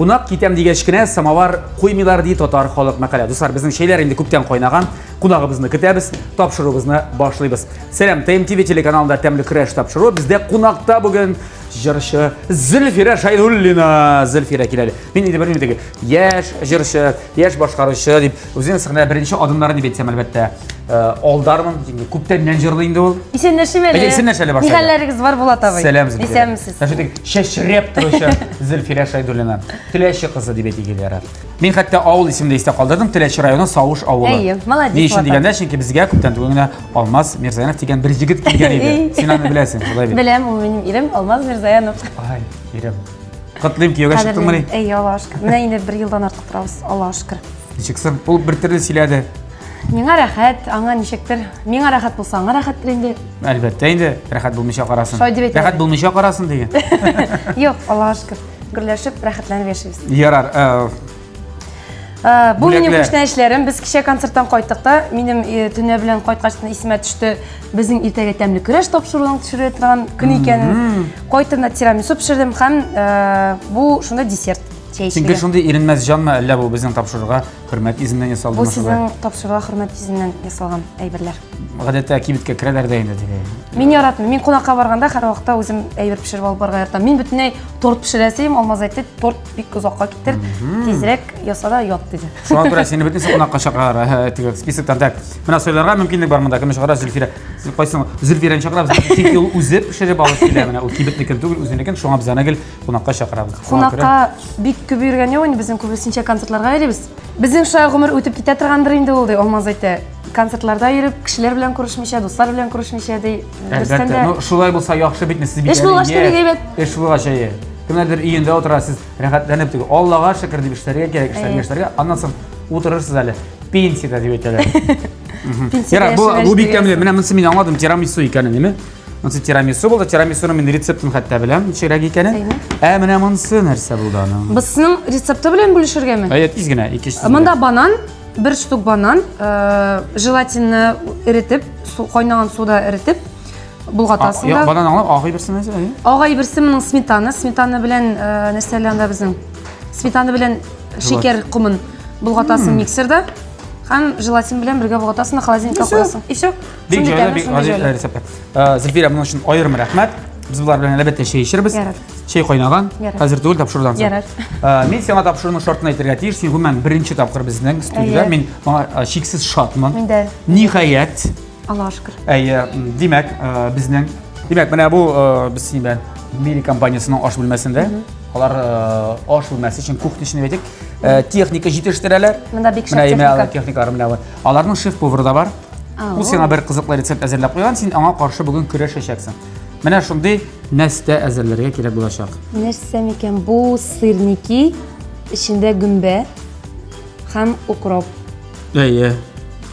Кунак китәм дигәч кенә самовар куймыйлар ди татар халык мәкале. Дуслар, безнең чәйләр инде күптән кайнаган. Кунагыбызны көтәбез, тапшыруыбызны башлыйбыз. Сәлам, ТМТВ телеканалында тәмле көрәш тапшыруы. Бездә кунакта бүген җырчы Зөлфирә Шайдуллина. Зөлфирә килә. Мин инде белмим теге яшь җырчы, яшь башкаручы дип үзенең сәхнәдә беренче адымнарын дип әйтсәм, әлбәттә, э, алдармын. Инде күптәннән җырлый инде ул. Исәнләшим әле. Әйе, исәнләш әле башта. Ни хәлләрегез бар, Булат абый? Сәлам, Зөлфирә. Исәнмесез. Менә шундый чәчрәп торучы Зөлфирә Шайдуллина. Теләче кызы дип әйтик әле. Мин хәтта авыл исемен дә истә калдырдым. Теләче районы Сауш авылы. Әйе, молодец, Ни өчен Булат дигәндә, чөнки безгә күптән түгел генә Алмаз Мирзаянов дигән бер егет килгән иде. Син аны беләсең, шулай бит? Беләм, ул минем ирем Алмаз Мирзаянов. Ай, ирем. Котлыйм, кияүгә чыктыңмыни? Әйе, Аллаһка шөкер. Менә инде бер елдан артык торабыз, Аллаһка шөкер. Ничек соң? Ул бер төрле сөйләде. Миңа рәхәт, аңа ничектер. Миңа рәхәт булса, аңа рәхәттер инде. Әлбәттә инде, рәхәт булмыйча карасын. Шулай дип әйтә. Рәхәт булмыйча карасын диген. Юк, Аллаһка шөкер. Гөрләшеп, рәхәтләнеп яшибез. Ярар. Э, э, бу минем күчтәнәчләрем. Без кичә концерттан кайттык та, минем э, төнлә белән кайткач исемә төште, безнең иртәгә тәмле көрәш тапшыруын төшерә торган көн икәнен. Кайттым да тирамису пешердем һәм бу шунда десерт. Чәй Син гел шундый иренмәс җанмы, әллә бу безнең тапшыруга хөрмәт йөзеннән ясалдымы Бу сезнең тапшыруга хөрмәт йөзеннән ясалган әйберләр. Гадәттә кибеткә керәләр дә инде теге. Мин яратмыйм. Мин кунакка барганда һәрвакытта үзем әйбер пешереп алып барырга яратам. Мин бөтенләй торт пешерәсем, Алмаз әйтте, торт бик озакка китер, тизрәк яса да ят диде. Шуңа күрә сине бөтенесе кунакка чакыралар. Теге списоктан так. Менә сайларга мөмкинлек бар монда. Кемне чакыра? Зөлфирә. Кайсын Зөлфирәне чакырабыз. Чөнки ул үзе пешереп алып килә менә. Ул кибетнекен түгел, үзенекен. Шуңа без аны гел кунакка чакырабыз. Кунакка бик күп йөргән юк инде, безнең күбесенчә концертларга йөрибез. Безнең шулай гомер үтеп китә торгандыр инде ул, ди Алмаз әйтә. Концертларда йөреп, кешеләр белән күрешмичә, дуслар белән күрешмичә, ди. Әлбәттә. Ну, шулай булса яхшы бит, сез бит. Эш булгач та бик әйбәт. Эш булгач, әйе. Кемнәрдер өендә утыра, сез рәхәтләнеп теге Аллага шөкер дип эшләргә кирәк, эшләргә, эшләргә. Аннан соң утырырсыз әле. Пенсиядә дип әйтәләр. Ярар, бу бу бик тәмле. Менә монысы мин аңладым, тирамису икәнен, әйеме? Монысы тирамису булды. Тирамисуның мин рецептын хәтта беләм, ничегрәк икәнен. Ә менә монысы нәрсә булды аның? Бусының рецепты белән бүлешергәме? Әйе, тиз генә, ике сүз. Монда банан, бер штук банан, э, желатинны эретеп, су, кайнаган суда эретеп, болгатасың да. Банан аңлап, ак әйберсе нәрсә? Ак әйберсе моның сметана, сметана белән э, нәрсә әле анда безнең? Сметана белән шикәр комын болгатасың миксерда. Һәм желатин белән бергә болгатасың да холодильникка куясың. И все. Бик җайлы, бик гади рецепт. Э, Зөлфирә, моның өчен аерым рәхмәт. Без болар белән әлбәттә чәй эчербез. Чәй кайнаган. Хәзер түгел, тапшырудан соң. Ярар. Э, мин сиңа тапшыруның шартын әйтергә тиеш. Син гомумән беренче тапкыр безнең студиядә. Мин моңа э, чиксез шатмын. Мин дә. Ниһаять. Аллаһ шөкер. Әйе, димәк, безнең Димәк, менә бу без синең белән Мили компаниясенең аш бүлмәсендә. Алар аш бүлмәсе өчен кухня өчен әйтик, техника җитештерәләр. Монда бик шәп техника. Техникалар менә Аларның шеф-повары да бар. Ул сиңа бер кызыклы рецепт әзерләп куйган, син аңа каршы бүген көрәшәчәксең. Менә шундый нәрсә әзерләргә кирәк булачак. Нәрсә микән бу сырники, эчендә гөмбә һәм укроп. Әйе.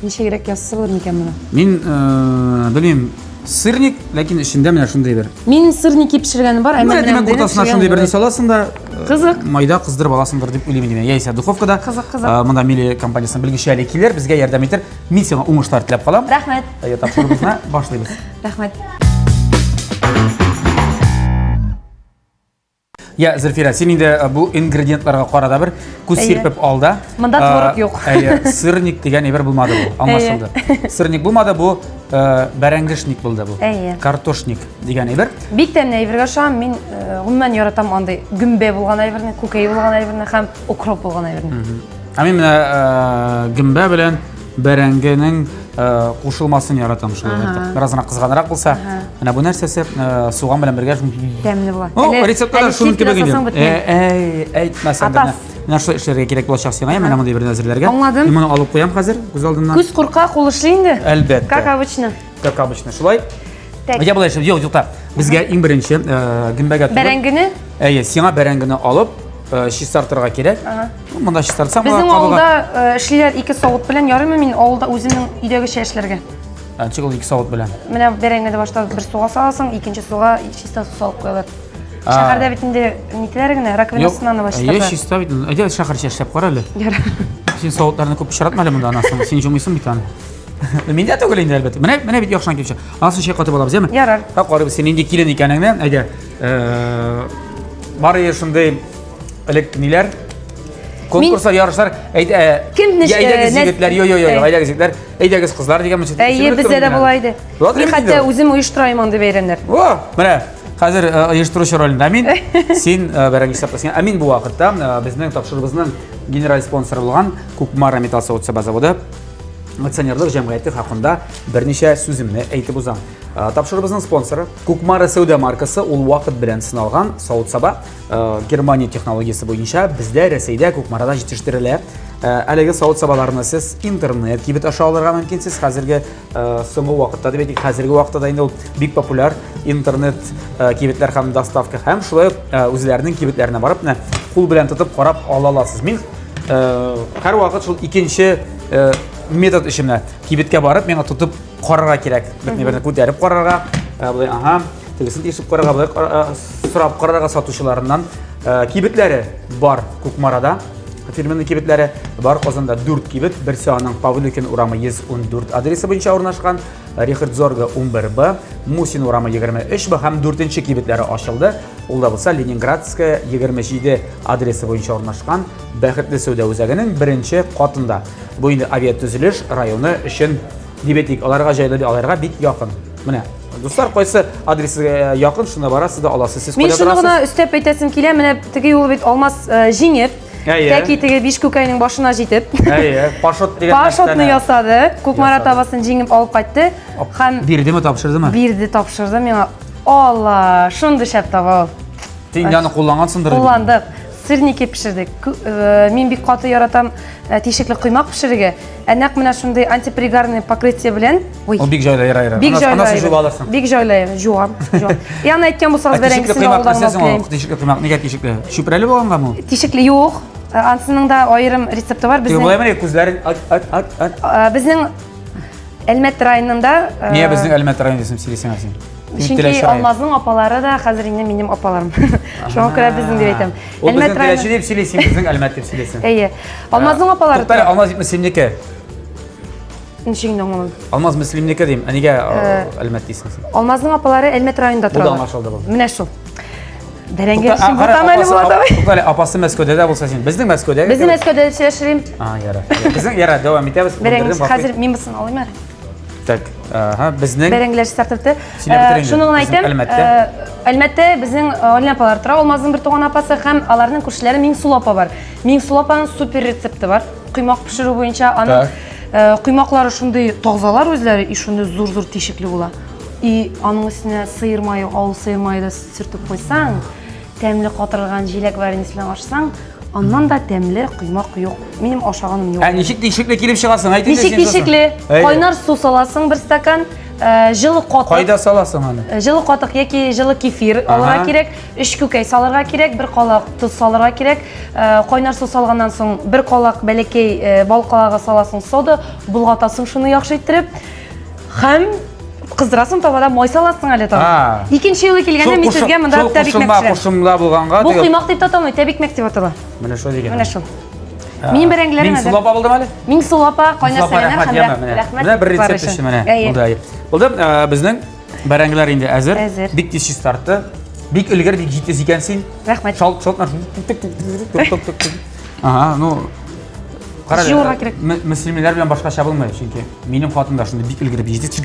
Ничегрәк ясаса булыр микән моны? Мин э, белмим, сырник, ләкин эчендә менә шундый бер. Мин сырники пешергәнем бар, әмма менә димәк уртасына шундый берне саласың да, э, Кызык. Майда кыздырып аласыңдыр дип уйлыйм инде. Яисә духовкада. Кызык, кызык. Э, монда Мили компаниясенең белгече әле килер, безгә ярдәм итер. Мин сиңа уңышлар теләп калам. Рәхмәт. Әйе, тапшыруыбызны башлыйбыз. Рәхмәт. Я, Зөлфирә, син инде э, бу ингредиентларга кара да бер күз сирпеп ал да. Монда творог юк. Әйе, сырник дигән әйбер булмады бу, аңлашылды. Сырник булмады, бу э, бәрәңгешник булды бу. Әйе. Картошник дигән әйбер. Бик тәмле әйбергә ошаган. Мин э, гомумән яратам андый гөмбә булган әйберне, күкәй булган әйберне һәм укроп булган әйберне. Ә мин менә гөмбә белән бәрәңгенең кушылмасын яратам шулай артык. Бераз гына кызганрак булса. Менә бу нәрсәсе суган белән бергә тәмле була. Ну, рецептлар шуның кебек инде. Әй, әйтмәсәң дә. Менә шулай эшләргә кирәк булачак сиңа, менә мондый бер әзерләргә. Аңладым. Мин моны алып куям хәзер күз алдыннан. Күз курка, кул эшли инде. Әлбәттә. Как обычно. Как обычно. Шулай. Так. Я болай эшләп, юк, юк, безгә иң беренче гөмбәгә түгел. Бәрәңгене? Әйе, сиңа бәрәңгене алып, чистартырга кирәк. Ну, монда чистартсаң, Безнең авылда эшлиләр ике савыт белән, ярыймы мин авылда үземнең өйдәгечә эшләргә? Ничек ул ике савыт белән? Менә бәрәңгене башта бер суга саласың, икенче суга чиста су салып куялар. Шәһәрдә бит инде нителәр генә, раковинасыннан ала чиста. Әйе, чиста бит. Әйдә шәһәрчә эшләп кара әле. Ярар. Син савытларны күп пычратма әле монда анасың. Син жумыйсың бит аны. Миндә түгел инде әлбәттә. Менә менә бит яхшырак килеп чыга. Анасы чәй катып алабыз, яме? Ярар. Так, карыйбыз, син нинди килен икәнеңне. Әйдә. Э, бар шундый Элек ниләр? Конкурслар, ярышлар, әйт, Кем я, әйдәгез егетләр, йо, йо, йо, әйдәгез егетләр, әйдәгез кызлар дигән мөчет. Әйе, бездә дә була иде. Мин хәтта үзем оештырайм андый бәйрәмнәр. О, менә хәзер оештыручы ролендә мин, син бәрәңге сакласың. Ә мин бу вакытта безнең тапшыруыбызның генераль спонсоры булган Кукмара металл савыт-саба заводы акционерлык җәмгыяте хакында берничә сүземне әйтеп узам. Тапшыруыбызның спонсоры Кукмара сәүдә маркасы, ул вакыт белән сыналган савыт-саба. Германия технологиясе буенча бездә Рәсәйдә Кукмарада җитештерелә. Әлеге савыт-сабаларны сез интернет кибет аша алырга мөмкинсез. Хәзерге соңгы вакытта дип әйтик, хәзерге вакытта да инде ул бик популяр интернет кибетләр һәм доставка һәм шулай ук үзләренең кибетләренә барып, менә кул белән тотып карап ала аласыз. Мин һәрвакыт шул икенче метод өчен менә кибеткә барып, миңа тотып карарга кирәк. Бер берне күтәреп карарга, болай, ага, тегесен тишеп карарга, болай сорап карарга сатучыларыннан. Кибетләре бар Кукмарада, фирменный кибетләре бар Казанда 4 кибет, берсе аның Павлюкин урамы 114 адресы буенча урнашкан, Рихард Зорга 11Б, Мусин урамы 23Б һәм 4 кибетләре ачылды. Ул да булса Ленинградская 27 адресы буенча урнашкан Бәхетле сәүдә үзәгенең беренче катында. Бу инде авиатөзелеш районы өчен дип әйтик, аларга җайлы, аларга бик якын. Менә, дуслар, кайсы адрес сезгә якын, шунда барасыз да аласыз. Сез Мин кайда шуны гына торасыз? өстәп әйтәсем килә, менә теге юлы бит Алмаз җиңеп, Әйе. тәки теге биш күкәйнең башына җитеп, Әйе, пашот дигән пашотны нәрсәне ясады, Кукмара Ясады. табасын җиңеп алып кайтты һәм Бирдеме, тапшырдымы? бирде, тапшырды миңа. Алла, шундый шәп таба ул. Син инде аны куллангансыңдыр. Кулландык. Сырники пешердек. Мин бик каты яратам тишекле коймак пешерергә. Ә нәкъ менә шундый антипригарный покрытие белән. Ой. Ул бик җайлы, яра, яра. Бик җайлы. Анасы жуып аласың. Бик җайлы, жуам, жуам. И аны әйткән булсагыз, Тишекле бәрәңгесен коймак авылдан нәрсә алып соң ул? киләм. Тишекле коймак нигә тишекле? Чүпрәле булгангамы ул? Тишекле юк. Ансының да аерым рецепты бар. Теге Безнең болай менә күзләрен ат ат ат ат. Безнең Әлмәт районында Нигә безнең Әлмәт районы дисем сөйлисең син? Чөнки Алмазның апалары да хәзер инде минем апаларым. Шуңа күрә безнең дип әйтәм. Ул безнең Теләче дип сөйлисең, безнең Әлмәт дип сөйлисең. Әйе. Алмазның апалары. Туктале, Алмаз Мөслимнеке. Ничек инде аңламадым. Алмаз Мөслимнеке дим. Ә нигә Әлмәт дисең син? Алмазның апалары Әлмәт районында тора. Бу да аңлашылды бу. Менә шул. Бәрәңге өчен бутам әле Булат абый. Туктале, апасы Мәскәүдә дә булса син. Безнең Мәскәүдә. Безнең Мәскәүдә дип сөйләшерим. А, яра. Безнең яра, дәвам итәбез. Бәрәңге хәзер мин бусын алыйм әле. Так, ага, безнең бәрәңгеләр чистартылды. Сөйләп Шуны гына әйтәм. Әлмәттә. Әлмәттә безнең Алина апалар тора, Алмазның бер туган апасы һәм аларның күршеләре Миңсылу апа бар. Миңсылу апаның супер рецепты бар. Коймак пешерү буенча аның коймаклары шундый тазалар үзләре и шундый зур-зур тишекле була. И аның өстенә сыер мае, авыл сыер мае да сөртеп куйсаң, тәмле катырылган җиләк вареньесы белән ашсаң, аннан да тәмле коймак юк. Минем ашаганым юк. Ә ничек тишекле килеп чыгасың? Әйт Ничек тишекле? Кайнар су саласың бер стакан, җылы катык. Кайда саласың аны? Җылы катык яки җылы кефир алырга кирәк, өч күкәй салырга кирәк, бер калак тоз салырга кирәк. Кайнар су салганнан соң бер калак бәләкәй бал калагы саласың сода, болгатасың шуны яхшы иттереп. Һәм кыздырасың табада май саласың әле тагын. Икенче юлы килгәндә мин сезгә монда тәбикмәк пешерәм. Кушымла булганга. Бу коймак дип тә аталмый, тәбикмәк дип атала. Менә шул дигән. Менә шул. Минем бәрәңгеләрем әзер. Миңсылу апа булдымы әле? Миңсылу апа, кайнар сәламнәр һәм рәхмәт. Менә бер рецепт өчен менә. Булды. Булды. Безнең бәрәңгеләр инде әзер. Бик тиз чистартты. Бик өлгер, бик җитез икән син. Рәхмәт. Шалт, шалт. Ага, ну Кара, Җуырга кирәк. Мөслимиләр белән башкача булмый, чөнки минем хатын да шундый бик өлгереп җитез.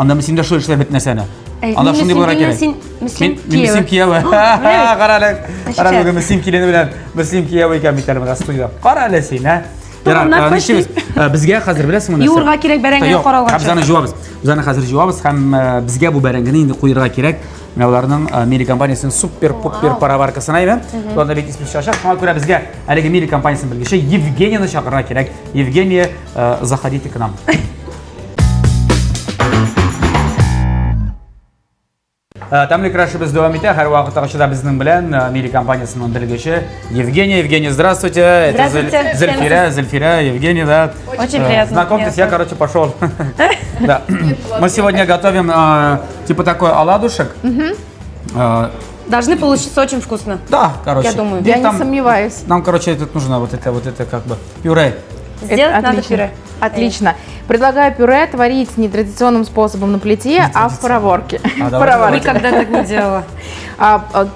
Анда Мөслимдә шул эшләр бит нәрсәне. Анда шундый булырга кирәк. Син Мөслим кияве. Мөслим кияве. Кара әле. Кара бүген Мөслим килене белән Мөслим кияве икән бит әле монда студиядә. Кара әле син, ә? Ярар, нишлибез? Безгә хәзер беләсеңме нәрсә? Юырга кирәк бәрәңгене каралганчы. Без аны җуабыз. Без аны хәзер җуабыз һәм безгә бу бәрәңгене инде куерга кирәк. Менә аларның Мили компаниясенең супер-пупер пароваркасына әйбәт. Шуларда бик исем чыгачак. Шуңа күрә безгә әлеге Мили компаниясенең белгече Евгенияне чакырырга кирәк. Евгения, заходите к нам. Тәмле көрәшебез дәвам итә. Һәрвакыттагыча да безнең белән Мили компаниясенең белгече Евгения. Евгения, здравствуйте. Это здравствуйте. Зельфира, Зельфира, Евгения, да. Очень приятно. Знакомьтесь, я, короче, пошел. Да. Мы сегодня готовим типа такой оладушек. Должны получиться очень вкусно. Да, короче. Я думаю. Я не сомневаюсь. Нам, короче, тут нужно вот это как бы пюре. Сделать надо пюре. Отлично. Предлагаю пюре отварить не традиционным способом на плите, а в пароварке. А, В давайте, пароварке. Никогда так не делала.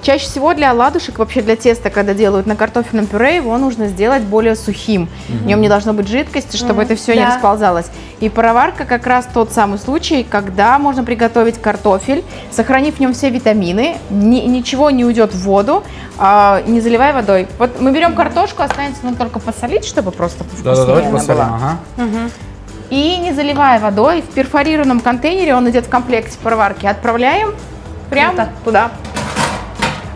Чаще всего для оладушек, вообще для теста, когда делают на картофельном пюре, его нужно сделать более сухим. В нем не должно быть жидкости, чтобы это все не расползалось. И пароварка как раз тот самый случай, когда можно приготовить картофель, сохранив в нем все витамины, ничего не уйдет в воду, не заливая водой. Вот мы берем картошку, останется нам только посолить, чтобы просто Да-да, вкуснее давайте она посолим. была. Ага. И не заливая водой, в перфорированном контейнере, он идет в комплекте пароварки, отправляем прямо Круто. туда.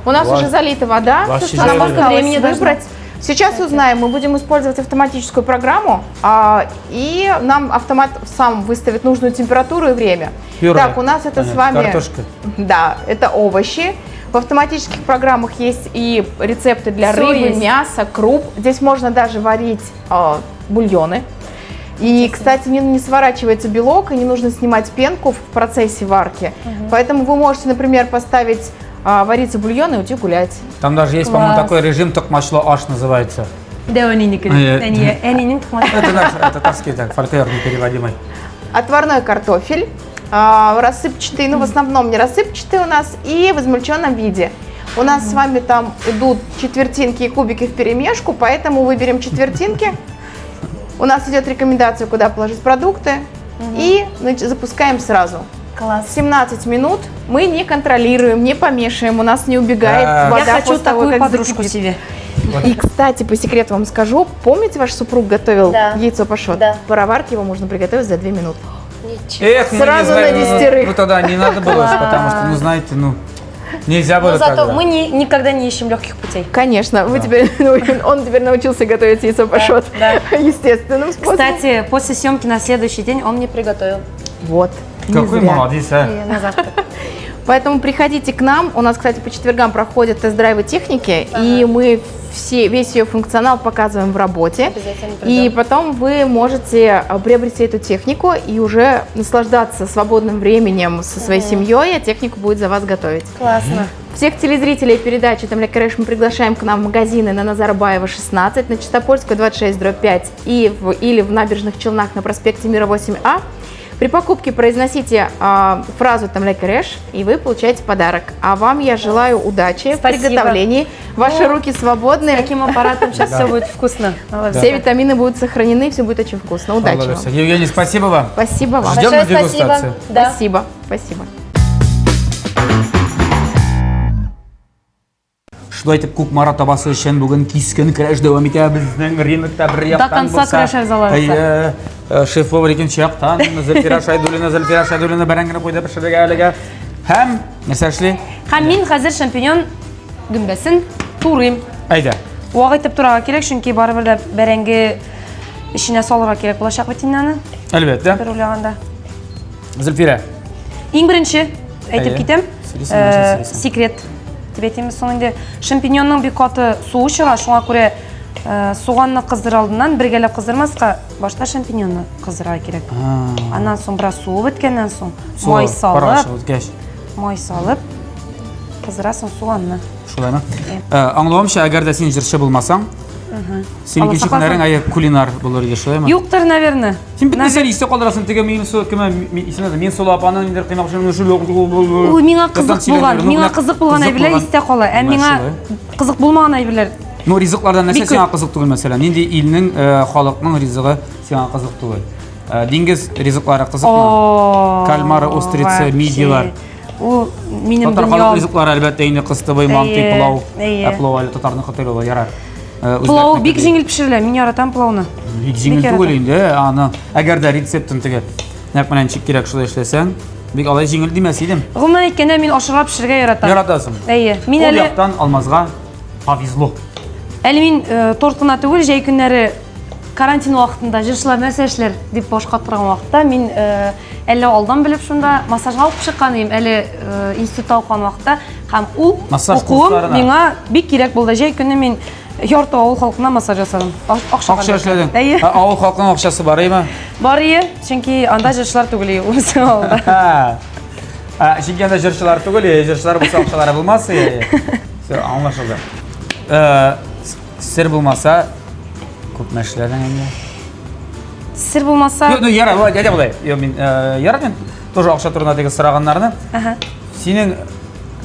У нас уже залита вода, Вообще все, что нам залили. осталось Времени должно. выбрать. Сейчас узнаем, мы будем использовать автоматическую программу, и нам автомат сам выставит нужную температуру и время. Пюре. Так, у нас это с Понятно. вами... Картошка. Да, это овощи. В автоматических программах есть и рецепты для Всё рыбы, есть. мяса, круп. Здесь можно даже варить бульоны. И, кстати, не сворачивается белок, и не нужно снимать пенку в процессе варки. Поэтому вы можете, например, поставить вариться бульон и уйти гулять. Там даже есть, по-моему, Класс. такой режим токмачлы аш называется. Да, әнинеке. Э, Әнинең токмачлы. Это наш татарский так, фольклор непереводимый. Отварной картофель, рассыпчатый, ну в основном не рассыпчатый у нас, и в измельченном виде. У нас с вами там идут четвертинки и кубики вперемешку, поэтому выберем четвертинки. У нас идет рекомендация, куда положить продукты, и запускаем сразу. Класс. 17 минут мы не контролируем, не помешиваем, у нас не убегает Да. вода Я хочу после того, такую как подружку закипит. себе. И, кстати, по секрету вам скажу, помните, ваш супруг готовил Да. яйцо пашот? Да. В пароварке его можно приготовить за 2 минуты. Ничего. Эх, ну, не Сразу знаю, на ну, десятерых. Ну тогда не надо было, потому что, ну знаете, ну нельзя было Но зато тогда. мы никогда не ищем легких путей. Конечно, вы теперь, он теперь научился готовить яйцо пашот да. естественным способом. Кстати, после съемки на следующий день он мне приготовил. Вот. не Какой зря. молодец, а. И на завтрак. Поэтому приходите к нам. У нас, кстати, по четвергам проходят тест-драйвы техники, и мы весь ее функционал показываем в работе. Обязательно И придем. потом вы можете приобрести эту технику и уже наслаждаться свободным временем со своей семьей, а технику будет за вас готовить. Классно. Всех телезрителей передачи «Тәмле көрәш» мы приглашаем к нам в магазины на Назарбаева 16, на Чистопольскую 26/5 или в Набережных Челнах на проспекте Мира 8А. При покупке произносите фразу «Тәмле көрәш», и вы получаете подарок. А вам я желаю удачи в Спасибо. приготовлении. Ваши О, руки свободны. С таким аппаратом сейчас Да. все будет вкусно. Все витамины будут сохранены, все будет очень вкусно. Удачи вам. Евгений, спасибо вам. Спасибо вам. Ждем на Большое спасибо. дегустацию. Да. Спасибо. Спасибо. Шулай итеп Кукмара табасы өчен бүген кискен көрәш дәвам итә безнең рингта бер яктан конца булса, көрәшәбез алар булса. Әйе, шеф-повар икенче яктан Зөлфирә Шайдуллина, Зөлфирә Шайдуллина бәрәңгене куйды пешерергә әлегә. Һәм нәрсә эшли? Һәм мин хәзер шампиньон гөмбәсен турыйм. Әйдә. Вак итеп турарга кирәк, чөнки барыбер дә бәрәңге эченә салырга кирәк булачак бит инде аны. Әлбәттә. Бер уйлаганда. Зөлфирә. Иң беренче әйтеп Әйе. китәм. Сөйлисең, нәрсә сөйлисең? Секрет дип әйтәмме соң инде. Шампиньонның бик каты суы чыга, шуңа күрә суганны кыздырыр алдыннан бергәләп кыздырмаска, башта шампиньонны кыздырырга кирәк. Аннан соң бераз суы беткәннән соң Суы май пара салып, чыгып үткәч. май салып кыздырасың суганны. Шулаймы? Аңлавымча, әгәр дә син җырчы булмасаң, син Алла икенче сакласын. һөнәрең әйе кулинар булыр иде, шулаймы? Юктыр, наверное. Син бит нәрсәне истә калдырасың, теге Минсу, кеме, исеме дә, Минсулу апаның инде кыймак пешерүне шул Ул миңа кызык булган, миңа кызык булган әйберләр истә кала. Ә миңа кызык булмаган әйберләр. Ну, ризыклардан нәрсә Бик күп. сиңа кызык түгел, мәсәлән? Нинди илнең, халыкның ризыгы сиңа кызык түгел? Диңгез ризыклары кызыкмы? О, Кальмары, острицы, вообще. мидиялар. Ул минем Татар дөньям. халык ризыклары, әлбәттә, инде кыстыбый, мантый, Әйе, пылау. әйе. Ә пылау әле татарныкы түгел, ул ярар. Пылау Үзбәкнеке бик ди. җиңел пешерелә, мин яратам пылауны. Бик җиңел Бик түгел яратам. инде, аны әгәр дә рецептын теге нәкъ менә ничек кирәк шулай эшләсәң, бик алай җиңел димәс идем. Гомумән әйткәндә, мин ашарга пешерергә яратам. Яратасың. Әйе. Мин Ул әле яктан Алмазга повезло. Әле мин торт кына түгел, җәй көннәре карантин вакытында җырчылар нәрсә эшләр дип баш катырган вакытта мин әллә алдан белеп шунда массажга алып чыккан идем, әле институтта укыган вакытта һәм ул Массаж укуым курсларына. миңа бик кирәк булды. Җәй көне мин ярты авыл халкына массаж ясадым. Акча Акча эшләдең. Әйе. Ә, авыл халкының акчасы бар име? Бар ие, чөнки анда җырчылар түгел ие, ул безнең авылда. Ха. Ә, чөнки анда җырчылар түгел, ие, җырчылар булса акчалары булмас ие. Всё, аңлашылды. Сер булмаса, күпме эшләдең инде? Сер булмаса. Юк, ну ярар, болай, әйдә болай. Юк, мин э, ярар мин тоже акча турында теге сораганнарны. Ага. Синең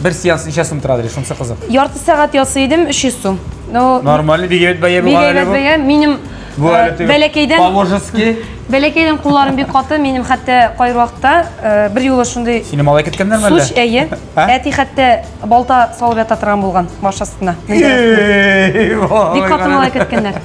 бер сеанс ничә сум тора, шунысы кызык. Ярты сәгать ясый идем, 300 сум. Ну, нормально, бик әйбәт бәя булган әле бу. Бик әйбәт бәя. Минем Бу әле теге бәләкәйдән по-мужески. Бәләкәйдән кулларым бик каты, минем хәтта кайбер вакытта э, бер юлы шундый Сине малай көткәннәрме әллә? Суч, әйе. Әти хәтта балта салып ята торган булган баш астына. Бик каты малай көткәннәр.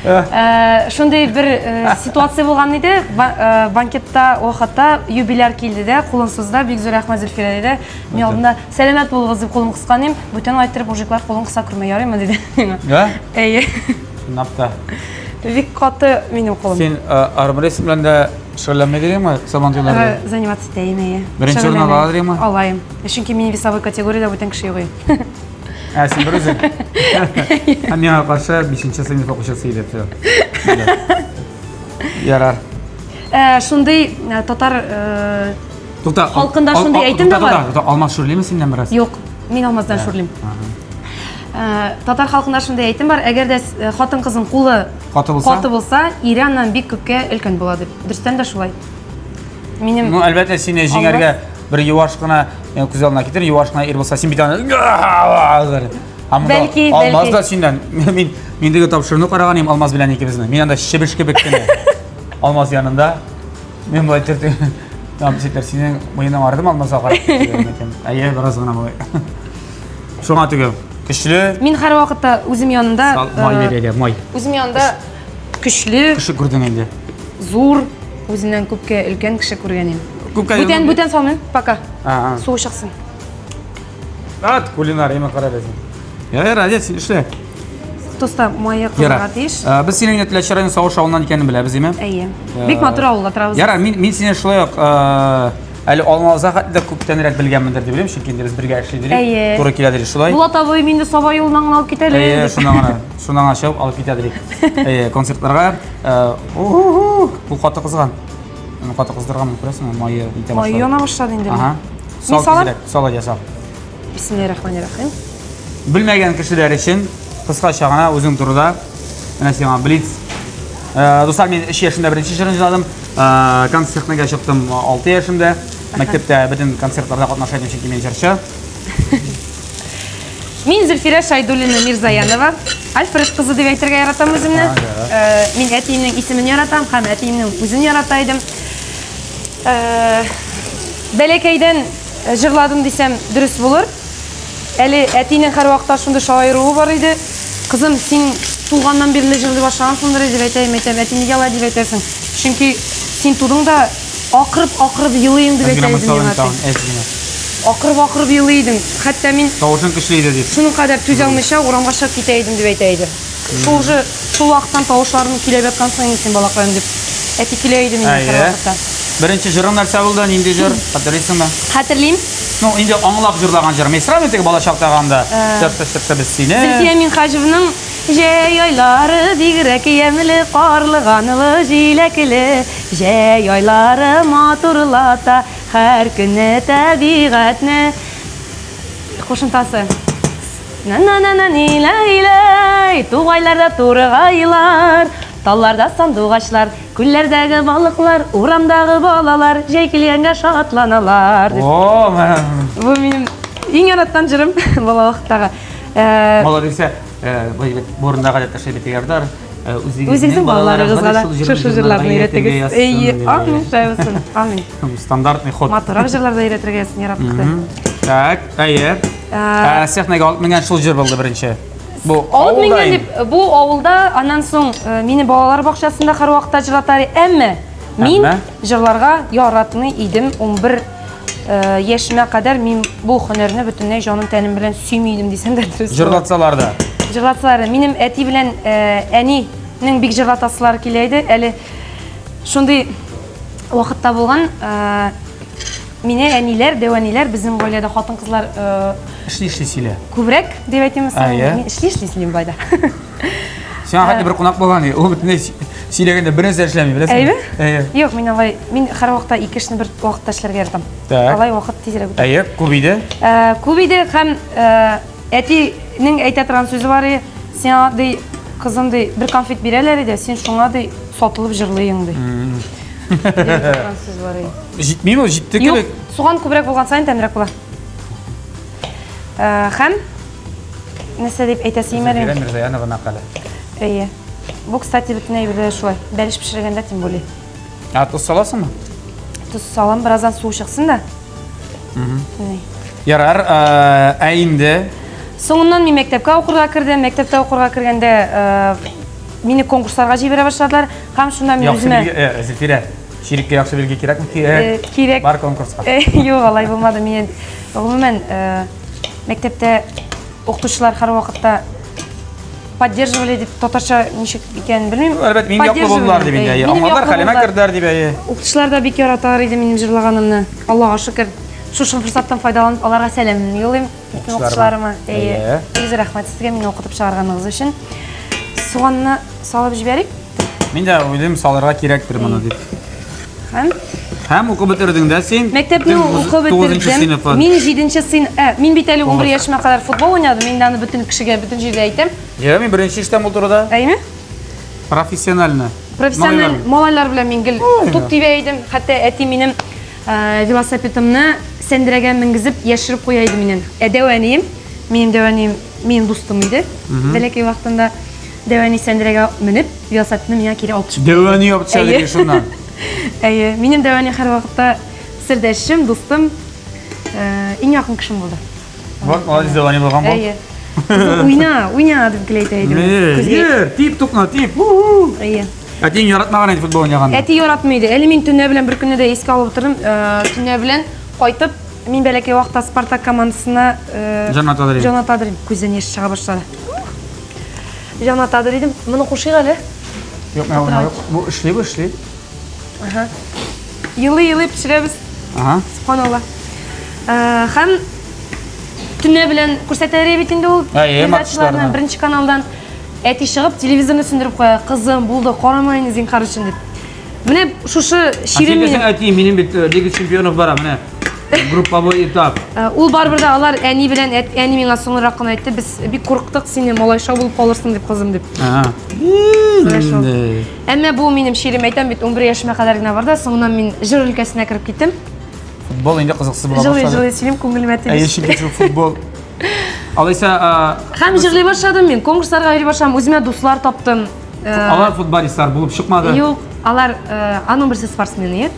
Э, шундый бер э, ситуация булган иде. Э, банкетта вакытта юбиляр килде дә, кулын сузды, бик зур рәхмәт Зөлфирә диде. Мин алдында сәламәт булыгыз дип кулын кыскан идем. Бүтән айтырып мужиклар кулын кыса күрмә, ярыймы диде миңа. Да? Әйе. Чынлап та. Бик каты минем кулым. Син армрестлинг белән дә шөгыльләнми дидеңме Сабан туйларда? Заниматься итәем, әйе. Беренче урын ала дидеңме? Алайым. Чөнки мин весовой категориядә бүтән кеше юк. Ә, син бер үзең. Һәм миңа каршы 5 сыйныф укучысы иде, все. Ярар. Э, шундый э, татар э, Тукта, халкында шундый әйтем дә бар. Тукта, Алмаз шүрлиме синнән бераз? Юк, мин Алмаздан шүрлим. Татар халкында шундый әйтем бар, әгәр дә хатын-кызның кулы каты булса, каты булса, ире аннан бик күпкә өлкән була дип. Дөрестән дә шулай. Минем Ну, әлбәттә, сине җиңәргә бер юаш кына э, күз алдына китер, юаш кына ир булса, син бит аны Бәлки, Алмаз да синнән. Мин мин теге тапшыруны караган идем Алмаз белән икебезне. Мин анда чебеш кебек кенә. Алмаз янында. Мин болай төртеп. Там ситләр синең муеның ардым Алмазга карап. Әйе, бераз гына болай. Шуңа теге көчле. Мин һәрвакытта үзем янында май э, бирергә, май. Үзем янында көчле. Кеше күрдең инде. Зур, үзеннән күпкә өлкән кеше күргән идем. Күпкә бүтән бүтән салмыйм, пока. Суы чыксын. Ат, кулинар, эме кара безнең. Ярар, әйдә, син эшлә. Тоста мае кызарга тиеш. Без синең инде Теләче районы Савыш авылыннан икәнен беләбез, име? Әйе. Бик матур авылда торабыз. Ярар, мин мин сине шулай ук әле Алмазга хәтле дә күптәнрәк белгәнмендер дип уйлыйм, чөнки инде без бергә эшли дилек. Әйе. Туры килә дилек шулай. Булат абый мине Саба юлыннан гына алып китә әле. Әйе, шуннан гына, шуннан гына чыгып алып китә дилек. Әйе, концертларга. Бу каты кызган. Аны каты кыздырганмын, күрәсеңме, мае итә башлады. Мае яна башлады инде. Ага. Сал тизрәк, сал әйдә, сал. Бисмиллахир-рахманир-рахим. Белмәгән кешеләр өчен кыскача гына үзең турыда менә сиңа блиц. Э, дуслар, мин 3 яшемдә беренче җырын җырладым. Э, концертныйга чыктым 6 яшемдә. Мәктәптә бөтен концертларда катнаша идем, чөнки мин җырчы. Мин Зөлфирә Шайдуллина Мирзаянова, Альфред кызы дип әйтергә яратам үземне. Э, мин әтиемнең исемен яратам һәм әтиемнең үзен ярата идем. Э, бәләкәйдән э, җырладым дисәм, дөрес булыр. Әле әтинең һәрвакытта шундый шаяруы бар иде. Кызым, син туганнан бирле җырлый башлагансыңдыр дип әйтәм, әйтәм. Әти, нигә алай дип әйтәсең? Чөнки син тудың да Акырып-акырып елыйм дип әйтә идем миңа әти. Акырып-акырып елый идең. Хәтта мин Тавышың көчле иде дип. Шуның кадәр түзә алмыйча урамга чыгып китә идем дип әйтә иде. Шул уже шул вакыттан тавышларын көйләп яткансың инде син, балакаем дип. Әти көлә иде миннән һәрвакытта. Беренче җырың нәрсә булды? Нинди җыр? Хәтерлисеңме? Хәтерлим. Ну, инде аңлап җырлаган җыр. Мин сорыйм теге бала чактагы анда. Чыкты, чыкты без сине. Зөлфия Минһаҗевның Җәй айлары бигрәк ямьле, карлыганлы, җиләкле. Җәй айлары матурлата һәр көнне табигатьне. Кушымтасы. На-на-на-на-ни-лай-лай, Тугайларда тургайлар, Талларда сандугачлар, Күлләрдәге балыклар, Урамдагы балалар Җәй килгәнгә шатланалар. О, Бу минем иң яраткан җырым бала вакыттагы. Э, Молодец. Э, бу урында гадәттә шәй бит ярдар. Э, үзегезнең балаларыгызга да шушы җырларны өйрәтегез. Әйе, амин, шулай булсын. Амин. Стандартный ход. Матуррак җырлар да өйрәтергә язсын, яратты. Так, әйе. Э, сәхнәгә алып менгән шул җыр булды беренче. Бу алып менгән дип, бу авылда, аннан соң э, мине балалар бакчасында һәрвакытта җырлатар, әмма мин җырларга яратмый идем 11 Э, яшемә кадәр мин бу һөнәрне бөтенләй җаным тәнем белән сөйми идем дисәм дә дөрес. Җырлатсалар да. Җырлатсалар да. Минем әти белән э, әнинең бик җырлатасылары килә иде. Әле шундый вакытта булган, э, мине әниләр, дәү әниләр, безнең гаиләдә хатын-кызлар эшли-эшли сөйлә. Күбрәк дип әйтим, мин эшли-эшли сөйлим болай да. Сиңа хәтта бер кунак булган, ул бөтенләй сөйләгәндә бер нәрсә эшләми, беләсеңме? Әйе? Әйе. Юк, мин алай, мин һәрвакытта ике эшне бер вакытта эшләргә яратам. Так. Алай вакыт тизрәк үтә. Әйе, күп иде. Э, күп иде һәм э, әтинең әйтә торган сүзе бар иде. Сиңа ди, кызым ди, бер конфет бирәләр иде, син шуңа ди Сатылып җырлыйң ди. Дигән сүз бар иде. Җитмиме? Җитте Юк, кебек. суган күбрәк булган саен тәмлерәк була. Э, Һәм нәрсә дип әйтәсе Зөлфирә әле? Мирзаянова мәкале. Әйе. Бу, кстати, бөтен әйбердә шулай. Бәлеш пешергәндә тем более. Ә тоз саласыңмы? Тоз салам, бераздан суы чыксын да. Ни. Ярар, э, ә инде Соңыннан мин мәктәпкә укырга кердем. Мәктәптә укырга кергәндә э, мине конкурсларга җибәрә башладылар. Һәм шунда мин яхшы үземә билге, э, Зөлфирә, чиреккә яхшы билге кирәкме? Кирәк. Э, кирәк. Бар конкурска. Э, Юк, алай булмады. Мин гомумән э, мәктәптә укытучылар һәрвакытта поддерживали дип татарча ничек икәнен белмим. Әлбәттә, минем яклы булдылар дип инде. Поддерживали, минем Аңладылар, яклы хәлемә булдылар. керделәр дип әйе. Укытучылар да бик яраталар иде минем җырлаганымны. Аллага шөкер. Шушы форсаттан файдаланып аларга сәламемне юллыйм. Бөтен Укытучыларыма. укытучыларыма. Әйе. Әйе. Бик зур рәхмәт сезгә мине укытып чыгарганыгыз өчен. Суганны салып җибәрик. Мин дә уйлыйм, салырга кирәктер моны дип. Һәм Һәм укып бетердең дә син. Мәктәпне укып 9 бетердем. сыйныфын. Мин 7 сыйныф, ә, мин бит әле 11 яшемә кадәр футбол уйнадым. Мин аны бөтен кешегә, бөтен җирдә әйтәм. Я, мин беренче эштәм ул турыда. Әйме? Профессионально. Профессиональ малайлар белән мин гел туп тибә идем. Хәтта әти минем э, велосипедымны сәндерәгә менгезеп яшереп куя иде миннән. Ә дәү әнием, минем дәү әнием минем дустым иде. Бәләкәй вакытында дәү әни сәндерәгә менеп, велосипедны миңа кире алып төшеп. Дәү әни алып төшә Әйе. диде шуннан. Әйе, минем дәү әни һәрвакытта сердәшем, дустым, э, иң якын кешем булды. Вот, молодец, дәү әни булган бу. Әйе. Кызым, Уйна, уйна дип гел әйтә иде. Күзгә- Йөр, тип тукна, тип. У-ху. Әйе. Әтиң яратмаган иде футбол уйнаганны. Әти яратмый иде. Әле мин төнлә белән бер көнне дә искә алып утырдым. Э, Төнлә белән кайтып, мин бәләкәй вакытта Спартак командасына э, Җан атадыр идем. Җан атадыр идем. Күздән яшь чыга башлады. Җан атадыр идем. Моны кушыйк әле. Юк, мин уйнау юк. Бу эшли, бу эшли. Ага. Елый-елый пешерәбез. Ага. Субханалла. Э, Һәм төнлә белән күрсәтәләр бит инде ул Әйе, передачаларны матчларны. беренче каналдан. Әти чыгып телевизорны сүндереп куя. Кызым, булды, карама инде зинһар өчен дип. Менә шушы чирем Әти, минем. әти, минем бит э, Лига чемпионов бара, менә. Групповой этап. Э, Ул барыбер дә алар әни белән әни миңа соңрак кына әйтте, без бик курыктык сине малайша булып калырсың дип кызым дип. Ага. Менә шул. Инде. Әмма бу минем чирем әйтәм бит 11 яшемә кадәр генә бар да, соңыннан мин җыр өлкәсенә кереп киттем. Футбол инде кызыксыз була Җылый башлады. җылый сөйлим, күңелемә Әйе, тиеш. чөнки шул футбол. Алайса, э, Һәм җырлый башладым мин, конкурсларга йөри башладым, үземә дуслар таптым. Э, алар футболистлар булып чыкмады. Юк, алар э, аның берсе спортсмен иде.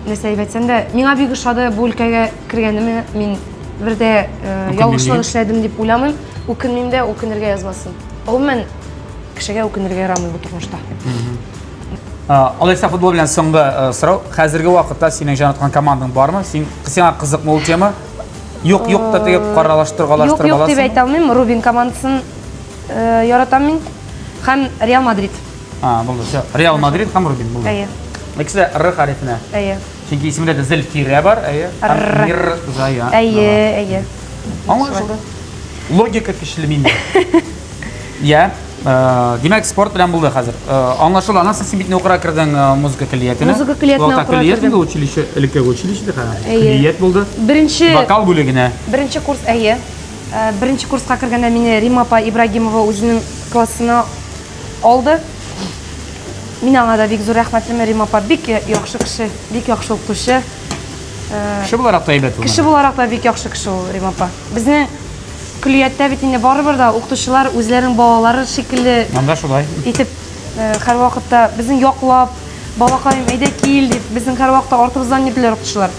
Нәрсә дип әйтсәм дә, миңа бик ошады бу өлкәгә кергәнемә мин бер дә э, ялгышлык эшләдем дип уйламыйм. Үкенмим дә, үкенергә язмасын. Гомумән, кешегә үкенергә ярамый бу тормышта. Алайса футбол белән соңгы э, сорау. Хәзерге вакытта синең җан аткан командаң бармы? Син сиңа кызыкмы ул тема? Юк, юк та теге каралаштыргалаштырып Юк, юк дип аласың. әйтә алмыйм. Рубин командасын э, яратам мин. Һәм Реал Мадрид. А, булды. Всё. Реал Мадрид һәм Рубин булды. Әйе. Икесе дә Р хәрефенә. Әйе. Чөнки исемендә дә Зөлфирә бар, әйе. Һәм Р. Мирзая. Әйе, әйе. Аңлашылды. Логика көчле миндә. Я, э, димәк, спорт белән булды хәзер. Э, Аңлашылды. Аннан соң син бит укырга кердең э, музыка көллиятенә. Музыка көллиятенә Вакытта укырга көллият кердем. инде училище, элеккеге училище дә хәзер. Әйе. Көллият булды. Беренче Вокал бүлегенә. Беренче курс әйе. Э, Беренче курска кергәндә мине Рима апа Ибрагимова үзенең классына алды. Мин аңа да бик зур рәхмәтлемен. Рима апа бик яхшы кеше, бик яхшы укытучы. Кеше буларак та әйбәт ул. Кеше буларак та бик яхшы кеше ул Рима апа. Безнең көллияттә бит инде барыбер да укытучылар үзләренең балалары шикелле Анда шулай. итеп э, һәрвакытта безнең яклап, балакаем, әйдә кил дип, безнең һәрвакытта артыбыздан йөрделәр укытучылар.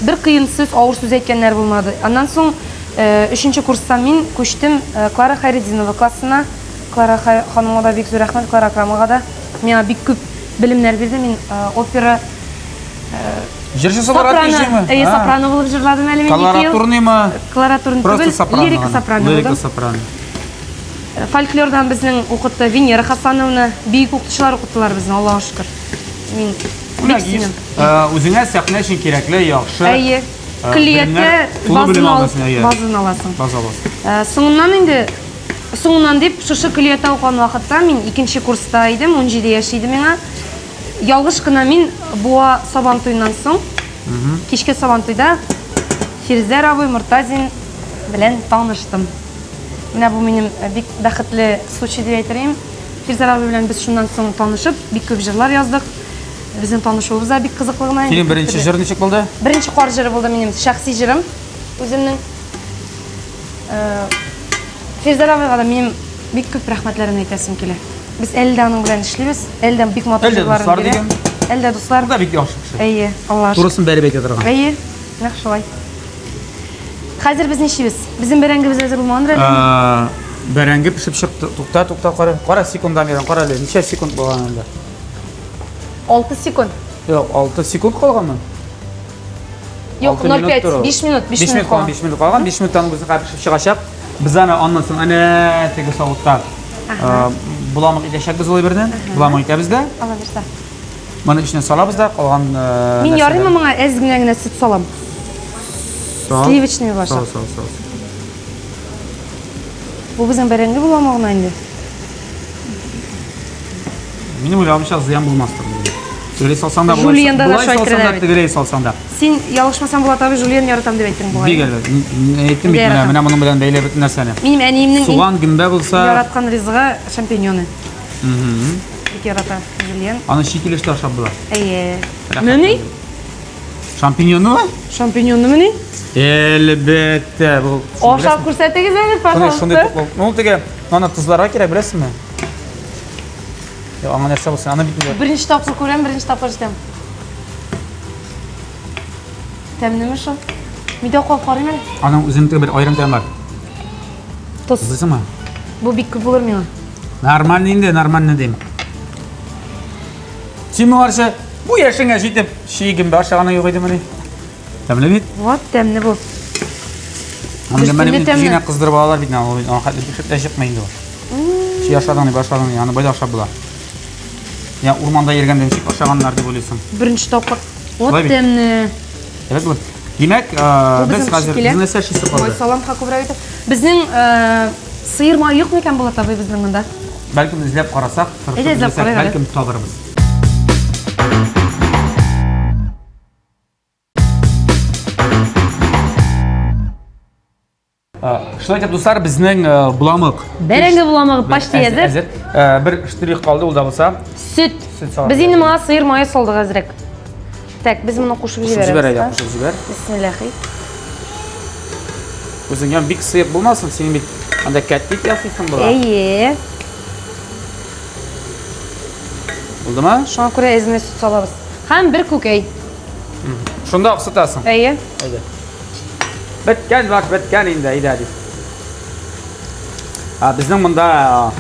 Бер кыен сүз, авыр сүз әйткәннәр булмады. Аннан соң э, өченче курста мин күчтем э, Клара Хайретдинова классына. Клара ханымга да бик зур рәхмәт, Клара Акрамовага да. Миңа бик күп белемнәр бирде. Мин э, опера Җырчысы буларак сопрано, җырлыймы? әйе, сопрано булып җырладым әле мин ике ел. Колоратурныймы? Колоратурный Просто түгел, сопрано. лирика гына. сопрано Лирика булдым. сопрано. Фольклордан безнең укытты Венера Хасановна, бөек укытучылар укыттылар безне, Аллаһка шөкер. Мин бик сөенәм. Э, Үзеңә сәхнә өчен кирәкле, яхшы. Әйе. Э, Көллияттә белемнәр, тулы белем базаны ал- аласың, әйе. базаны аласың. База аласың. Э, Соңыннан инде соңыннан дип шушы көллияттә укыган вакытта мин икенче курста идем, 17 яшь иде миңа. Ялгыш кына мин Буа Сабан туеннан соң кичке Сабан туйда Фирзәр абый Мортазин белән таныштым. Менә бу минем э, бик бәхетле случай дип әйтер идем. Фирзәр абый белән без шуннан соң танышып, бик күп җырлар яздык. Безнең танышуыбыз да бик кызыклы гына. Синең беренче җыр ничек булды? Беренче кар җыры булды минем шәхси җырым үземнең. Э, Фирзәр абыйга да минем бик күп рәхмәтләремне әйтәсем килә. Без әле дә аның белән эшлибез, әле дә бик матур Әле дә җырларын дуслар бирә. диген. Әле дә дуслар. Ул да бик яхшы кеше. Әйе, Аллаһ шөкер. Турысын бәреп әйтә торган. Әйе, нәкъ шулай. Хәзер без нишлибез? Безнең бәрәңгебез әзер булмагандыр әле. Э, бәрәңге пешеп чыкты. Тукта, тукта, кара. Кара секундомерын, кара әле. Ничә секунд булган анда? 6 секунд. Юк, 6 секунд калганмы? Юк, 0,5, 5 минут, 5 минут калган, 5 минут калган. 5 минуттан безнең хәзер пешеп чыгачак. Без аны аннан соң әнә теге савытта э, боламык итәчәкбез ул әйберне. Боламык итәбез дә. Алла бирсә. Моны эченә салабыз да, калган э, Мин ярыймы моңа әз генә генә сөт салам? Сал. Сливочный башы. Сал, сал, сал. Бу безнең бәрәңге буламы гына инде? Минем уйлавымча зыян булмастыр. Тегеләй салсаң да, болай Жульен да болай шулай салсаң да, керә бит. тегеләй салсаң да. Син ялгышмасаң Булат абый жульен яратам дип әйттең бугай. Бик әлбәт. Әйттем бит Бик менә, яратам. менә моның белән бәйле бөтен нәрсәне. Минем әниемнең иң Суган, гөмбә булса, яраткан ризыгы шампиньоны. Бик ярата жульен. аны чи килеш тә ашап була. Әйе. Рәхәт. Мени? Шампиньонны? Шампиньонны мени? Әлбәттә, бу. Ашап күрсәтегез әле, Шундый пожалуйста. шундый туклы. Ну, теге, аны тозларга кирәк, беләсезме? Юк, аңа нәрсә булсын, аны бит инде. Беренче тапкыр күрәм, беренче тапкыр ишетәм. Тәмлеме шул? Мин дә кабып карыйм әле. Аның үзенең теге бер аерым тәме бар. Тоз. Тозлыйсыңмы? Бу бик күп булыр миңа. Нормально инде, нормально дим. Син моңарчы бу яшеңә җитеп чи гөмбә ашаганың юк идемени? Тәмле бит. Вот тәмле бу. Аны Дөрестән гөмбәне дә бит тәмле. генә кыздырып алалар бит, аны аны хәтле пешеп тә чыкмый инде ул. Чи ашадың дип ашадың, аны байда ашап була. Я урманда йөргәндә ничек ашаганнар дип уйлыйсың. Беренче тапкыр. Вот Шулай бит. тәмле. Әйбәт булыр. Димәк, Бу без безнең хәзер пешеп килә. безнең нәрсә эшлисе Май калды? салам ха күбрәк итеп. Безнең э, сыер мае юк микән Булат абый безнең монда? Бәлкем эзләп карасак, тырышып Әйдә, эзләп эзләсәк, карыйк әле. бәлкем табырбыз. Шулай итеп, дуслар, безнең боламык. Бәрәңге боламыгы почти әзер. Әзер. Бер штрих калды, ул да булса. Сөт. Сөт салып Без инде моңа сыер мае салдык әзрәк. Так, без моны кушып Кушып җибәрәбез. җибәр, әйдә, да? кушып җибәр. Бисмиллахи. Үзең ям бик сыек булмасын, син бит анда кәтлит ясыйсың була. Әйе. Булдымы? Шуңа күрә әзенә сөт салабыз. Һәм бер күкәй. Шунда аксытасың. Әйе. Әйдә. Беткән баш, беткән инде, әйдә дип. А, безнең монда а,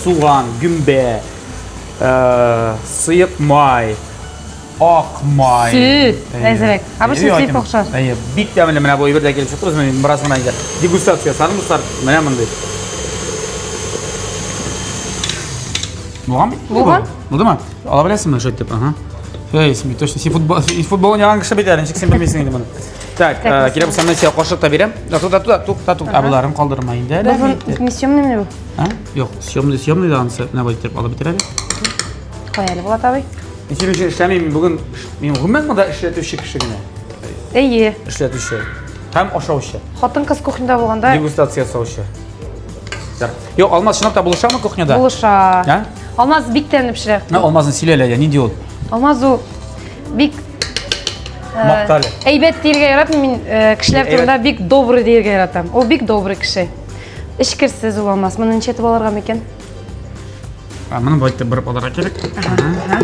суган, гөмбә, э, сыек май, ак май. Сөт, Әйе. әзрәк. Обычно Әйе, сливка охшар. Әйе, бик тәмле менә бу әйбер дә килеп чыкты. Без менә бераз гына инде дегустация ясадым, дуслар. Менә мондый. Булган бит? Булган. Булдымы? Ала беләсеңме шулай итеп? Ага. Эй, син бит точно син футбол футбол уйнаган кеше бит әле, ничек син белмисең инде моны. Так, Так, кирәк булса мин сиңа кашык та бирәм. Да, тукта, тукта, тукта, тукта. Боларын калдырма инде әле. Бу не съемный мени бу? А? Юк, съемный, съемный да анысы. Менә болай итеп алып бетер әле. Кая әле Булат абый? Мин синең өчен эшләмим, мин бүген мин гомумән монда эшләтүче кеше генә. Әйе. Эшләтүче һәм ашаучы. Хатын-кыз кухняда булганда Дегустация ясаучы. Так. Юк, Алмаз чынлап та булышамы кухняда? булыша. А? Алмаз бик тәмле пешерә. Менә Алмазны сөйлә әле, нинди ул? Алмаз ул бик э, Мактале. Әйбәт дияргә яратмыйм мин, э, кешеләр Әйбәт. турында бик добрый дияргә яратам. Ул бик добрый кеше. Эчкерсез ул Алмаз. Моны ничә итеп алырга микән? А, моны болай итеп борып алырга кирәк. Ага.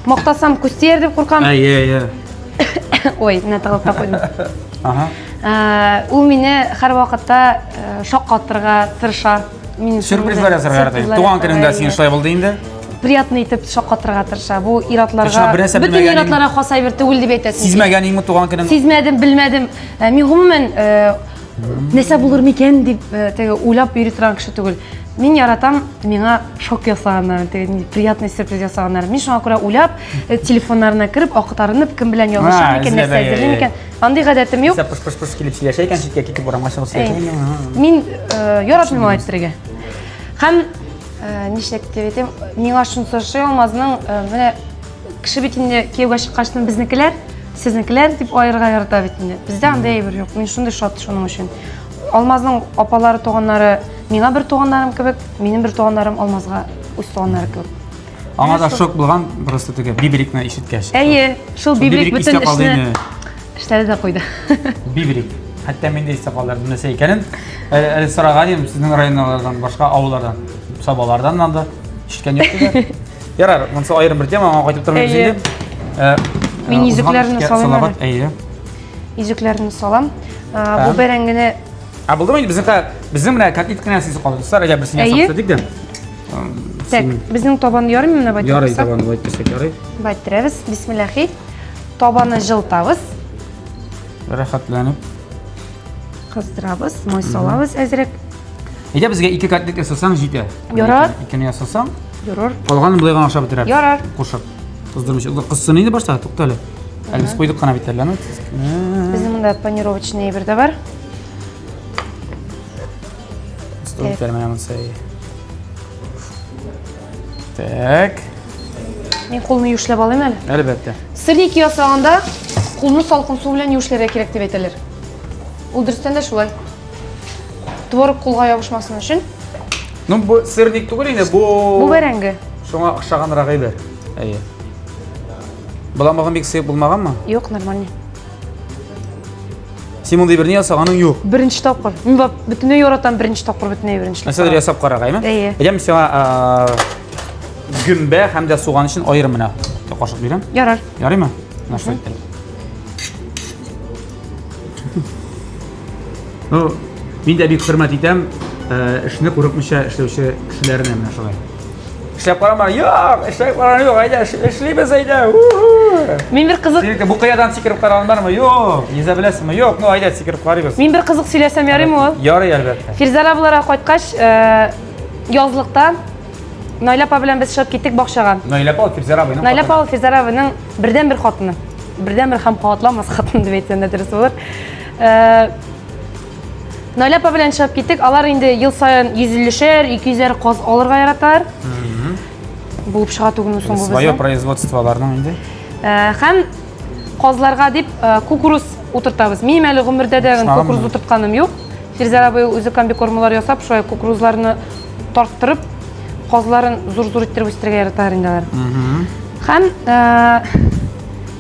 Мактасам күз тияр дип куркам. Әйе, әйе. Ой, менә тыгылып та куйдым. Ага. Э, Ул мине һәрвакытта э, шаккатырга тырыша. Мин Сюрпризлар ясарга ярата. Сюрпризлар Туган көнеңдә ясарга, син әйе. шулай булды инде. Приятный итеп шаккатырга тырыша. Бу ир-атларга, Чынлап бер нәрсә бөтен белмәгән ир-атларга хас әйбер түгел дип әйтәсем. килә. Сизмәгән иңме туган көнең? Сизмәдем, белмәдем. Э, Мин гомумән э, нәрсә булыр микән дип э, теге уйлап йөри торган кеше түгел. Мин яратам миңа шок ясаганнар, теге нинди приятный сюрприз ясаганнар. Мин шуңа күрә уйлап, э, телефоннарына кереп, актарынып, кем белән язышам А, икән, эзләп, нәрсә әйе, әзерлим әйе. икән. Андый гадәтем юк. Сә пыш-пыш-пыш килеп сөйләшә икән, читкә китеп урамга чыгып Әй, сөйләшә. Мин э, яратмыйм алай иттерергә. Һәм э, ничек дип әйтим, миңа шунысы ошый Алмазның, э, менә кеше бит инде кияүгә чыккачтан безнекеләр, сезнекеләр дип аерырга ярата бит инде. Бездә андый әйбер юк. Мин шундый шат шуның өчен. Алмазның апалары, туганнары Миңа бер туганнарым кебек, минем бер туганнарым Алмазга үз туганнары кебек. Аңа да шок булган, просто теге бибрикны ишеткәч. Әйе, шул бибрик бөтен эшне эшләде дә куйды. Бибрик. Хәтта мин дә истә калдырдым нәрсә икәнен. Әле, әле сораган идем сезнең районнардан, башка авыллардан, Сабалардан анда ишеткән юк диләр. Ярар, монысы аерым бер тема, аңа кайтып тормыйбыз инде. Э, Мин э, йөзекләрне салыйм әле. Әйе. Йөзекләрне салам. Э, бу бәрәңгене Ә булдымы инде безнең безнең менә котлет кенә ясыйсы калды. Дуслар, әйдә берсен ясап бетердек дә. Так, безнең табан ярыймы менә байтып? Ярый, табанны байтып ярый. Байтырабыз. Бисмиллахи. Табаны җылытабыз. Рәхәтләнеп. Кыздырабыз, май салабыз әзрәк. Әйдә безгә ике котлет ясасаң җитә. Ярар. Икене ясасаң. Ярар. Калганын болай гына ашап бетерәбез. Ярар. Кушып. Кыздырмыйча. Кызсын инде башта, тукта әле. Әле без куйдык кына бит әле аны. Безнең монда панировочный әйбер дә бар. Так. Мин кулны юешләп алыйм әле. Әлбәттә. Сырники ясаганда кулны салкын су белән юешләргә кирәк дип әйтәләр. Ул дөрестән дә шулай. Творог кулга ябышмасын өчен. Ну, бу сырник түгел инде, бу Бу бәрәңге. Шуңа охшаганрак әйбер. Әйе. Боламыгың бик сыек булмаганмы? Юк, нормально. Син мондый берни ясаганың юк. Беренче тапкыр. Мин бап бөтенләй яратам беренче тапкыр бөтенләй беренче. Нәрсәдер ясап карак, әйме? Әйе. Әйдә, мин сиңа гөмбә һәм дә суган өчен аерым менә кашык бирәм. Ярар. Ярыймы? Менә шулай иттереп. Ну, мин дә бик хөрмәт итәм, эшне курыкмыйча эшләүче кешеләрне менә шулай. Эшләп карама, юк, эшләп караган юк, әйдә, эшлибез, әйдә. Мин бер кызык. Син бу кыядан сикереп караган бармы? Юк. Йөзә беләсеңме? Юк, ну әйдә сикереп карыйбыз. Мин бер кызык сөйләсәм ярыймы ул? Ярый, әлбәттә. Фирзәр абыларга кайткач, язлыкта Наилә апа белән без чыгып киттек бакчага. Наилә апа Фирзәр абыйның. Наилә апа Фирзәр абыйның бердәнбер хатыны. Бердәнбер һәм кабатламас хатын дип әйтсәм дә дөрес булыр. Наилә апа белән чыгып киттек. Алар инде ел саен 150-шәр, 200-әр каз алырга яраталар. Булып чыга түгелме соң бу безнең? Свое производство аларның инде. Э, һәм казларга дип э, кукуруз утыртабыз. Минем әле гомердә дә кукуруз утыртканым юк. Фирзәр абый үзе комбикормалар ясап, шулай кукурузларны тарттырып, казларын зур-зур иттереп үстерергә яраталар инде алар. Һәм э,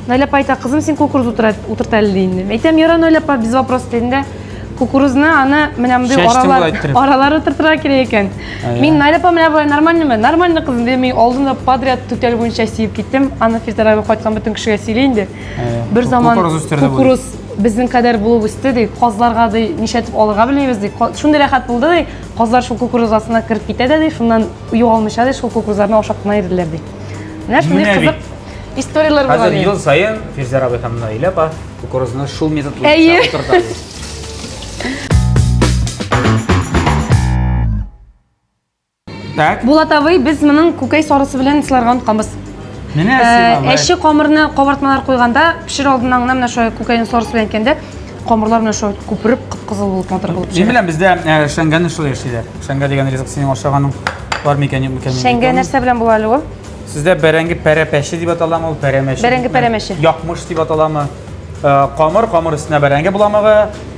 Наилә апа әйтә, кызым, син кукуруз утырт әле ди инде. Әйтәм, яра, Наилә апа, без вопрос дидем дә. Кукурузны аны менә мондый аралар, аралар утыртырга кирәк икән. Мин Наилә апа, менә болай нормальныймы? Нормально, кызым, дидем. Мин алдым да подряд түтәл буенча сиеп киттем. Аны Фирдәр абый кайткан бөтен кешегә сөйли инде. Бер заман кукуруз безнең кадәр булып үсте ди, казларга ди, нишәтеп алырга белмибез ди. Шундый рәхәт булды ди, казлар шул кукуруз астына кереп китә дә ди, шуннан югалмыйча ди, шул кукурузларны ашап кына йөрделәр ди. Менә шундый кызык Историяләр була. Хәзер ел саен Фирзәр абый һәм Наилә апа кукурузны шул метод буенча утырта. Так. Булат абый, без моның күкәй сарысы белән сыларга онытканбыз. Менә сиңа. Әче камырны кабартмалар куйганда, пешер алдыннан гына менә шулай күкәйнең сарысы белән иткәндә, камырлар менә шулай күпереп, кып-кызыл булып матур булып пешә. Мин беләм, бездә шәңгәне шулай эшлиләр. Шәңгә дигән ризык синең ашаганың бар микән, юк микән? Шәңгә нәрсә белән була әле ул? Сездә бәрәңге пәрәпәче дип аталамы ул, пәрәмәче? Бәрәңге пәрәмәче. Якмыш дип аталамы? Э, камыр, камыр өстенә бәрәңге боламыгы,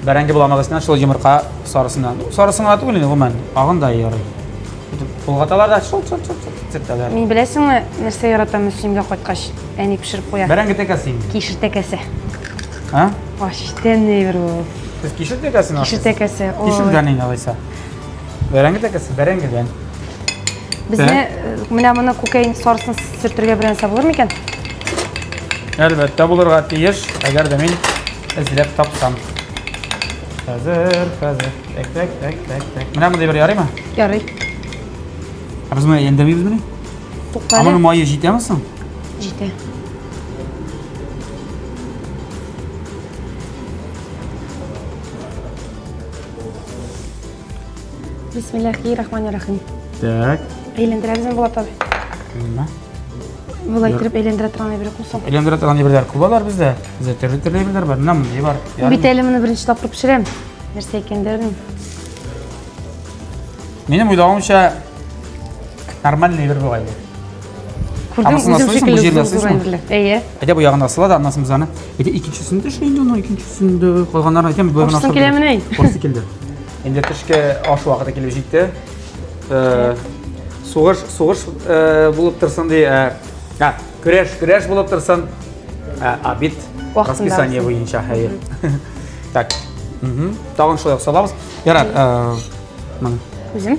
бәрәңге боламыгы өстенә шул йомырка сарысыннан. Ну, сарысын гына түгел инде, гомумән, агын да ярый. Итеп болгаталар да шул шул шул шул цептәләр. Мин беләсеңме, нәрсә яратам Мөслимгә кайткач? Әни пешереп куя. Бәрәңге тәкәсе инде. Кишер тәкәсе. А? Аш, тәмле әйбер ул. Сез кишер тәкәсен ашыйсыз? Кишер тәкәсе. Кишердән инде алайса. Бәрәңге тәкәсе, бәрәңгедән. Безне э, менә моны күкәй сарысын сөртергә бер нәрсә булыр микән? Әлбәттә булырга тиеш, әгәр дә мин эзләп тапсам. Хәзер, хәзер. Так, так, так, так, так. Менә мондый бер ярыймы? Ярый. Ә без моны әйләндермибезмени? Тукта Ә моның мае җитәме соң? Җитә. Бисмиллахи рахмани рахим. Так. Әйләндерәбез Булат абый. Нимә? Болай иттереп әйләндерә торган әйбер юкмы соң? Әйләндерә торган әйберләр күп алар бездә. Бездә төрле-төрле әйберләр бар. Менә мондый бар. Бит әле моны беренче тапкыр пешерәм. Нәрсә икәнен дә белмим. Минем уйлавымча, нормальный әйбер бугай бу. Күрдең, үзем шикелле зур әйберләр. Әйе. Әйдә бу ягын асыла да, аннан соң без аны. Әйдә икенчесен дә инде, икенчесен дә калганнарын әйтәм, болай гына. Киләмени? Курсы килде. Инде төшке аш вакыты килеп җитте. Э, сугыш, сугыш э, булып торсын ди. Э, а, көрәш, көрәш булып торсын. Ә, обед расписание буенча, әйе. Так. Мгм. Тагын шулай ук салабыз. Ярар, э, моны. Үзем.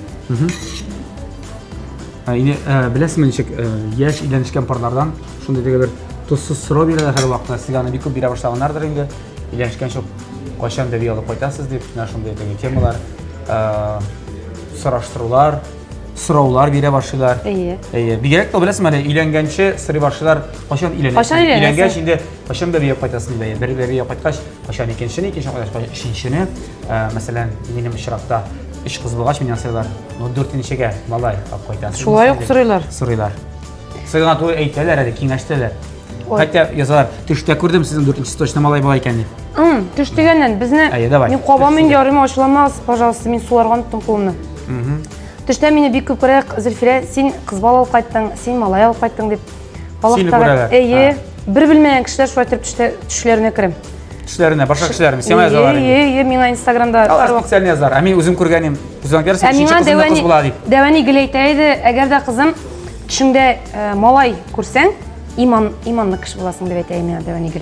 Ә, Инде э, беләсезме ничек э, яшь өйләнешкән парлардан шундый теге бер тозсыз сорау бирәләр һәрвакытта. Сезгә аны бик күп бирә башлаганнардыр инде. Өйләнешкәнче үк кайчан бәби алып кайтасыз дип, менә шундый теге темалар, э, сораштырулар, сораулар бирә башлыйлар. Әйе. Әйе. Бигрәк тә беләсезме әле өйләнгәнче сорый башлыйлар, кайчан өйләнәсең? Кайчан өйләнәсең? Өйләнгәч инде кайчан бәби алып кайтасың дип. Бер бәби алып кайткач, кайчан икенчене, икенче кайткач, кайчан өченчене. Э, мәсәлән, минем очракта өч кыз булгач, миннән сорыйлар, ну дүртенчегә малай алып кайтасың. Шулай ук сорыйлар. Сорыйлар. Сорыйлар түгел, әйтәләр әле, киңәштәләр. Ой. Хәтта язалар, төштә күрдем сезнең дүртенчесе точно малай була икән дип. М, төш дигәннән, безне Әйе, давай. мин кабам Төш инде ярыймы, ачуламагыз, пожалуйста, мин суларга оныттым кулымны. Төштә мине бик күп күрә, Зөлфирә, син кыз бала алып кайттың, син малай алып кайттың дип. Аллаһ Сине Тәгалә- күрәләр. Әйе, бер белмәгән кешеләр шулай итеп төштә төшләренә керәм. Төшләренә, башка кешеләрме? Сиңа язалар инде. Әйе, әйе, миңа Инстаграмда Алар специально язар. Ә мин үзем күргәнем. Күздан керсә, Ә өченче миңа кызым да кыз дәвәни, була дип. дәвәни гел әйтә иде, әгәр дә кызым төшеңдә э, малай күрсәң, иман, иманлы кеше буласың дип әйтә миңа дәвәни гел.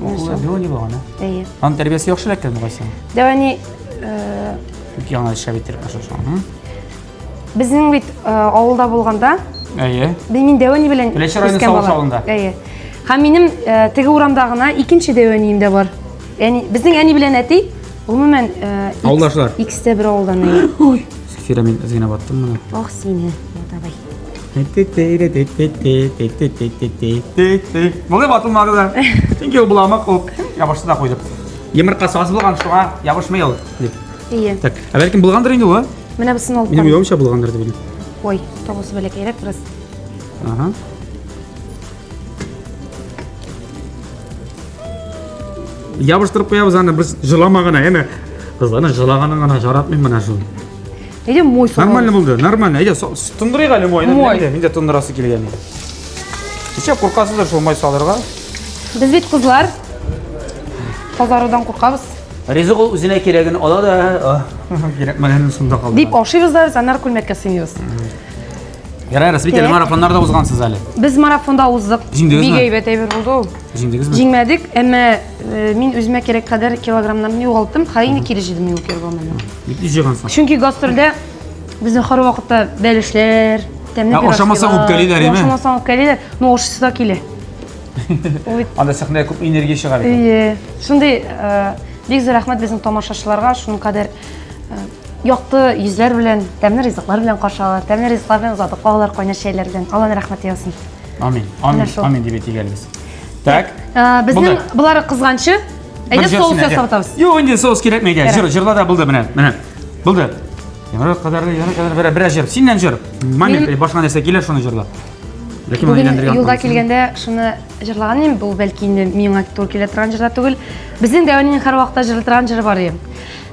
Ул дәвәни булган, ә? Әйе. Аның тәрбиясе яхшы эләккән бугай сиңа. Дәвәни э, Бик яңа шәп иттереп аша шуны. безнең бит э, авылда булганда, Әйе. мин дәвәни белән Теләче районы үскән Савыш бала. авылында. Әйе. Һәм минем э, теге урамда гына икенче дәвәнием дә бар. Әни, безнең әни белән әти гомумән э, Авылдашлар. Икесе дә бер авылдан. әйе. Ой. Зөлфирә, мин әз генә баттым моны. Ох сине, давай. Болай батылмады да. Чөнки ул боламык, ул ябышты да куйды. Йомыркасы аз булган, шуңа ябышмый ул дип. Ие. Так, ә бәлкем булгандыр инде ул, а? Менә бусын алып Минем карыйм. уйлавымча булгандыр дип уйлыйм. Ой, табасы бәләкәйрәк бераз. Ага. Ябыштырып куябыз аны, без җылама гына, әмма кызларның җылаганын гына яратмыйм менә шул. Әйдә мой салабыз. Нормально булды, нормально. Әйдә, тондырыйк әле майны. Мой. Мин дә тондырасы килгән иде. Ничә куркасыздыр шул май салырга? Без бит кызлар тазарудан куркабыз. Ризык ул үзенә кирәген ала да, кирәкмәгәнен шунда калдыра. Дип ашыйбыз да без, аннары күлмәккә сыймыйбыз. Ярар, рәсми әле марафоннарда узгансыз әле. Без марафонда уздык. Җиңдегезме? Бик әйбәт әйбер булды ул. Җиңдегезме? Җиңмәдек, әмма э, мин үземә кирәк кадәр килограммнарны югалттым. Хәзер инде кире җыйдым мин ул килограммнарны. Бик тиз җыйгансың. Чөнки гастрольдә безнең һәрвакытта бәлешләр, тәмле Ә, ашамасаң үпкәлиләр, име? Ашамасаң үпкәлиләр, но ашыйсы да килә. Ул бит Анда сәхнәдә күп энергия чыга бит. Әйе. Шундый э, бик зур рәхмәт безнең тамашачыларга, шуның кадәр э, якты йөзләр белән, тәмле ризыклар белән каршы алалар, тәмле ризыклар белән озатып калалар кайнар чәйләр белән. Алланың рәхмәте яусын. Амин. Амин. Менә шул. Амин дип әйтик әле без. Так. Э, Безнең Булды. болары кызганчы. Әйдә Бер җыр соус син әйдә. ясап атабыз. Юк, инде соус кирәкми әйдә. Ярар. Җыр, җырла да булды менә. Менә. Булды. Ярар кадәрле, ярар кадәрле бер бер җыр. Синнән җыр. Момент, Мин- башыңа нәрсә килә, шуны җырла. Ләкин моны Бүген әйләндергән юлда булмасын. килгәндә шуны җырлаган идем. Бу бәлки инде миңа туры килә торган җыр да түгел. Безнең дәвәнең һәрвакытта җырлый торган җыры бар иде.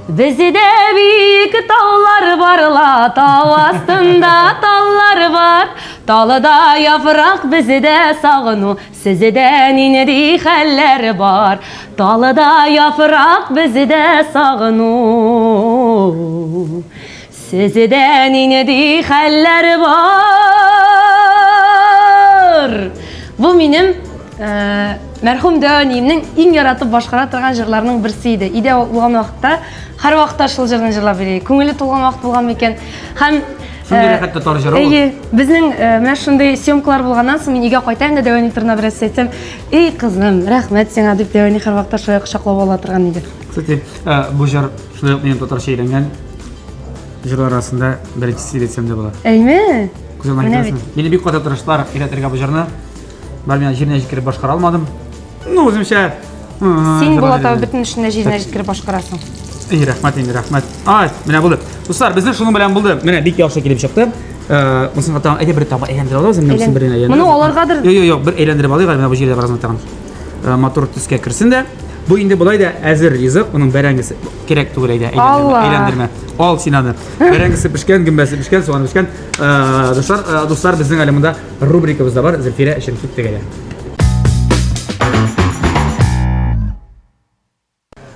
Бездә биек таулар бар ла, тау астында таллар бар. Талыда яфрак бездә сагыну, сездә нинди хәлләр бар. Талыда яфрак бездә сагыну. Сездә нинди хәлләр бар? Бу минем э, мәрхүм дәү әниемнең иң яратып башкара торган җырларының берсе иде. Өйдә булган вакытта һәрвакытта шул җырны җырлап йөри. Күңеле тулган вакыт булган микән? Һәм Шундый э, рәхәт татар җыры ул. Әйе, безнең э, менә шундый съемкалар булганнан соң мин өйгә кайтам да дәү әни турында бераз әйтсәм, "Эй, кызым, рәхмәт сиңа" дип дәү әни һәрвакытта шулай кочаклап ала торган иде. Кстати, э, бу җыр шулай ук минем татарча өйрәнгән җырлар арасында беренчесе дип әйтсәм дә була. Әйме? Күз алдына Менә китерәсең. Мине бик каты тырыштылар өйрәтергә бу җырны. Бар мин җиренә җиткереп башкара алмадым. Ну, үземчә. Син Булат абый бөтен эшне дә җиренә җиткереп башкарасың. Эй, рәхмәт инде, рәхмәт. Ай, менә булды. Дуслар, безнең шуның белән булды. Менә бик яхшы килеп чыкты. Э, Монысын тагын әйдә бер таба әйләндереп алабыз, менә монысын бер әйләндереп. Моны алыргадыр. Юк, юк, юк, бер әйләндереп алыйк, әле менә бу җирдә бераз тагын э, матур төскә керсен дә. Бу инде болай да әзер ризык, моның бәрәңгесе кирәк түгел әйдә, әйләндермә, әйләндермә. Ал син аны. Бәрәңгесе пешкән, гөмбәсе пешкән, суганы пешкән. Э, дуслар, э, дуслар, безнең әле монда рубрикабыз да бар. Зөлфирә өчен киттек әле.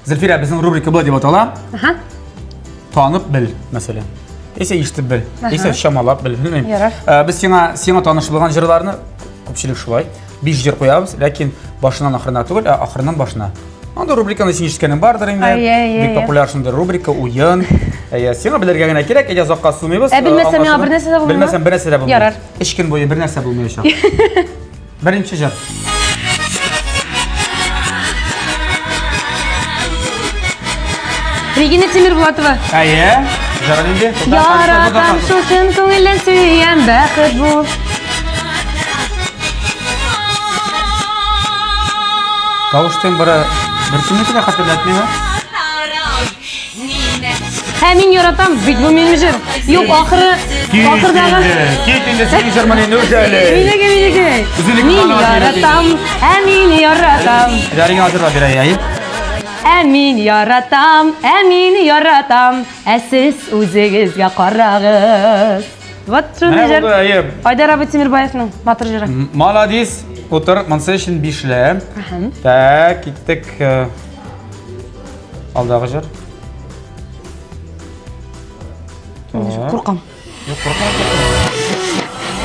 Зөлфирә, безнең рубрика болай дип атала. Аһа. Танып бел, мәсәлән. Яисә ишетеп бел, яисә чамалап бел, белмим. Ярар. Э, Без сиңа сиңа таныш булган җырларны күпчелек шулай. Биш җыр куябыз, ләкин башыннан ахырына түгел, ә ахырыннан башына. Анда рубриканы син ишеткәнең бардыр инде. Ай, ай, ай, Бик ай. популяр шундый рубрика, уен. Әйе, сиңа белергә генә кирәк, әйдә озакка сузмыйбыз. Ә белмәсәм, миңа Аңлашылды? бер нәрсә дә булмыймы? Белмәсәм, бер нәрсә дә булмый. Ярар. Өч көн буе бер нәрсә булмаячак. Беренче җыр. Регина Тимирбулатова. Әйе, җыры нинди? Яратам шул чын күңелдән сөям, бәхет бу. Тавыш тембры бер кемнеке дә хәтерләтмиме? Ә мин яратам, бит бу минем җыр. Юк, ахыры, ахырдагы. Кит инде синең җырмыни, нүжәле? Минеке, минеке. Үзенеке Мин танымас яратам, ә мин яратам. Оригинал җырлап бирә, әйе. Ә мин яратам, ә мин яратам. Ә сез үзегезгә карагыз. Вот шундый Менә җыр. булды, әйе. Айдар абый Тимирбаевның матур җыры. Молодец. Утыр, монысы өчен бишле. Так, киттек. э, Алдагы җыр. Так. Куркам. Юк, куркма, куркма.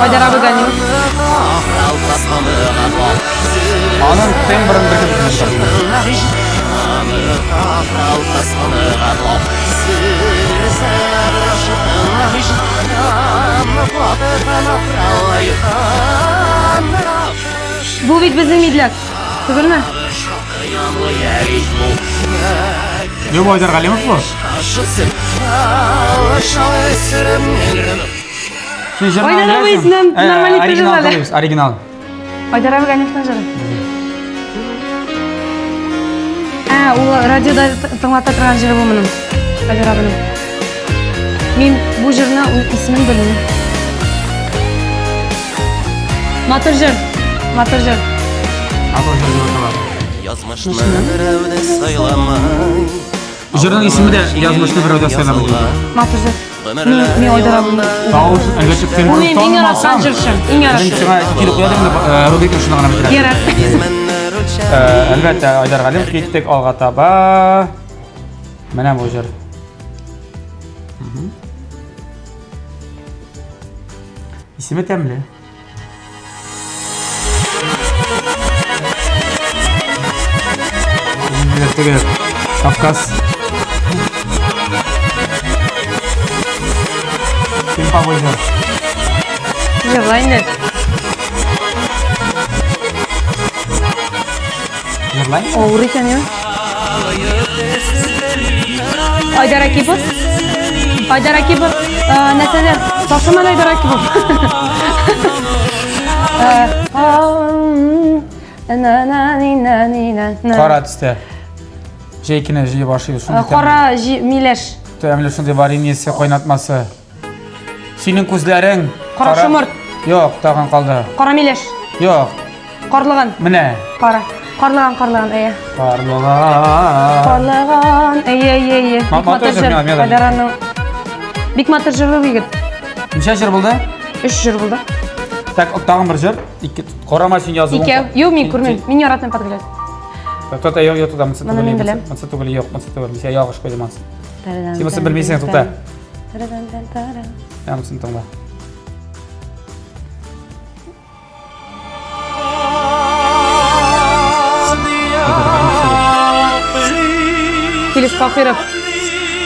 Айдар абый Ганиев. Аның тембрын бер кем белми. Бу бит безнең медляк. Түгелме? Юк, Айдар Галимов бу. Син җырны Айдар абый беләсең? нам Э, нормально Оригинал җырлады. тыңлыйбыз, оригинал. Айдар абый Ганиевның җыры. Ә, ул радиода тыңлата торган җыры бу моның. Айдар абының. Мин бу җырны исемен белмим. Матур җыр. Матур җыр. Матур җыр дип атала. Язмышны берәү дә сайламай. Җырның исеме дә Язмышны берәү дә сайламай. Матур җыр. Мин мин Айдар абыйны. Тавыш, әлбәттә, Бу тембрын минем иң яраткан танымасаң, җырчым. Иң Мин яраткан. сиңа килеп куядым инде, э, рубрика шуны гына бетерәбез. Ярар. Э, Әлбәттә, Айдар Галимов киттек алга таба. Менә бу җыр. Исеме тәмле. Теге Кавказ. Кем побойжар? Җырла инде. Җырлай? Авыр икән, я. Айдар Акипов. Айдар Акипов. Э, Нәрсәдә? Ташыман Айдар Акипов. Э, Кара төстә. Җәй көне җыеп ашыйбыз шундый. Э, Кара миләш. Тәмле шундый вареньесе, кайнатмасы. Синең күзләрең Кара шомырт. Юк, тагын калды. Кара миләш. Юк, Карлыган. менә. Кара. Карлыган, карлыган, әйе. Карлыган. Карлыган, әйе, әйе, әйе. Бик матур матур җыр җыр. миңа, миңа да. Айдараның. Бик матур җырлы бу егет. Ничә җыр булды? Өч җыр булды. Так, тагын бер җыр. Ике. Карама син язуың. Икәү. Юк, мин күрмим. Мин яратмыйм подглядывать. Тукта, юк, юк, тукта, монысы Моны түгел, мин беләм. монысы түгел, юк, монысы түгел. Мин ялгыш куйдым монысын. Син монысын белмисең, тукта. Ә, монысын тыңла. Филис Фахиров.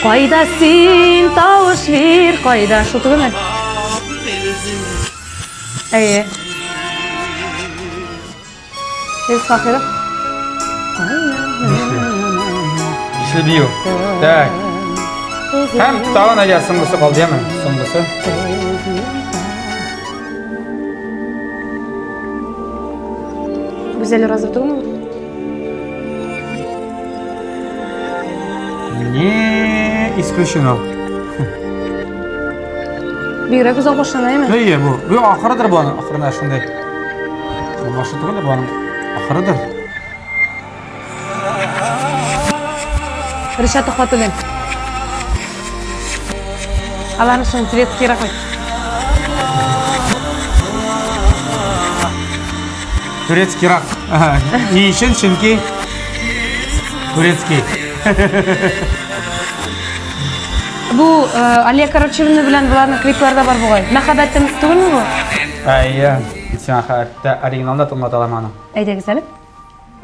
Кайда син, тавыш бир, кайда? Шул түгелме? Әйе. Филис Фахиров. Бишле бию. Так. Һәм тагын әйдә соңгысы калды, яме? Соңгысы. Гүзәл Уразова түгелме? Не исключено. Бигрәк озак башлана, әйме? Әйе, бу. Бу ахырыдыр бу аның, ахырына шундый. Бу башы түгел бу аның ахырыдыр. Ришат Төхвәтуллин. Аларның шуны цветский рәхмәт. Турецкийрак. Ни өчен? Чөнки турецкий. Бу э, Алия Карачевна белән боларның клипларда бар бугай. Мәхәббәтем түгелме бу? Әйе. Сиңа хәтта оригиналында тыңлата алам аны. Әйдәгез әле.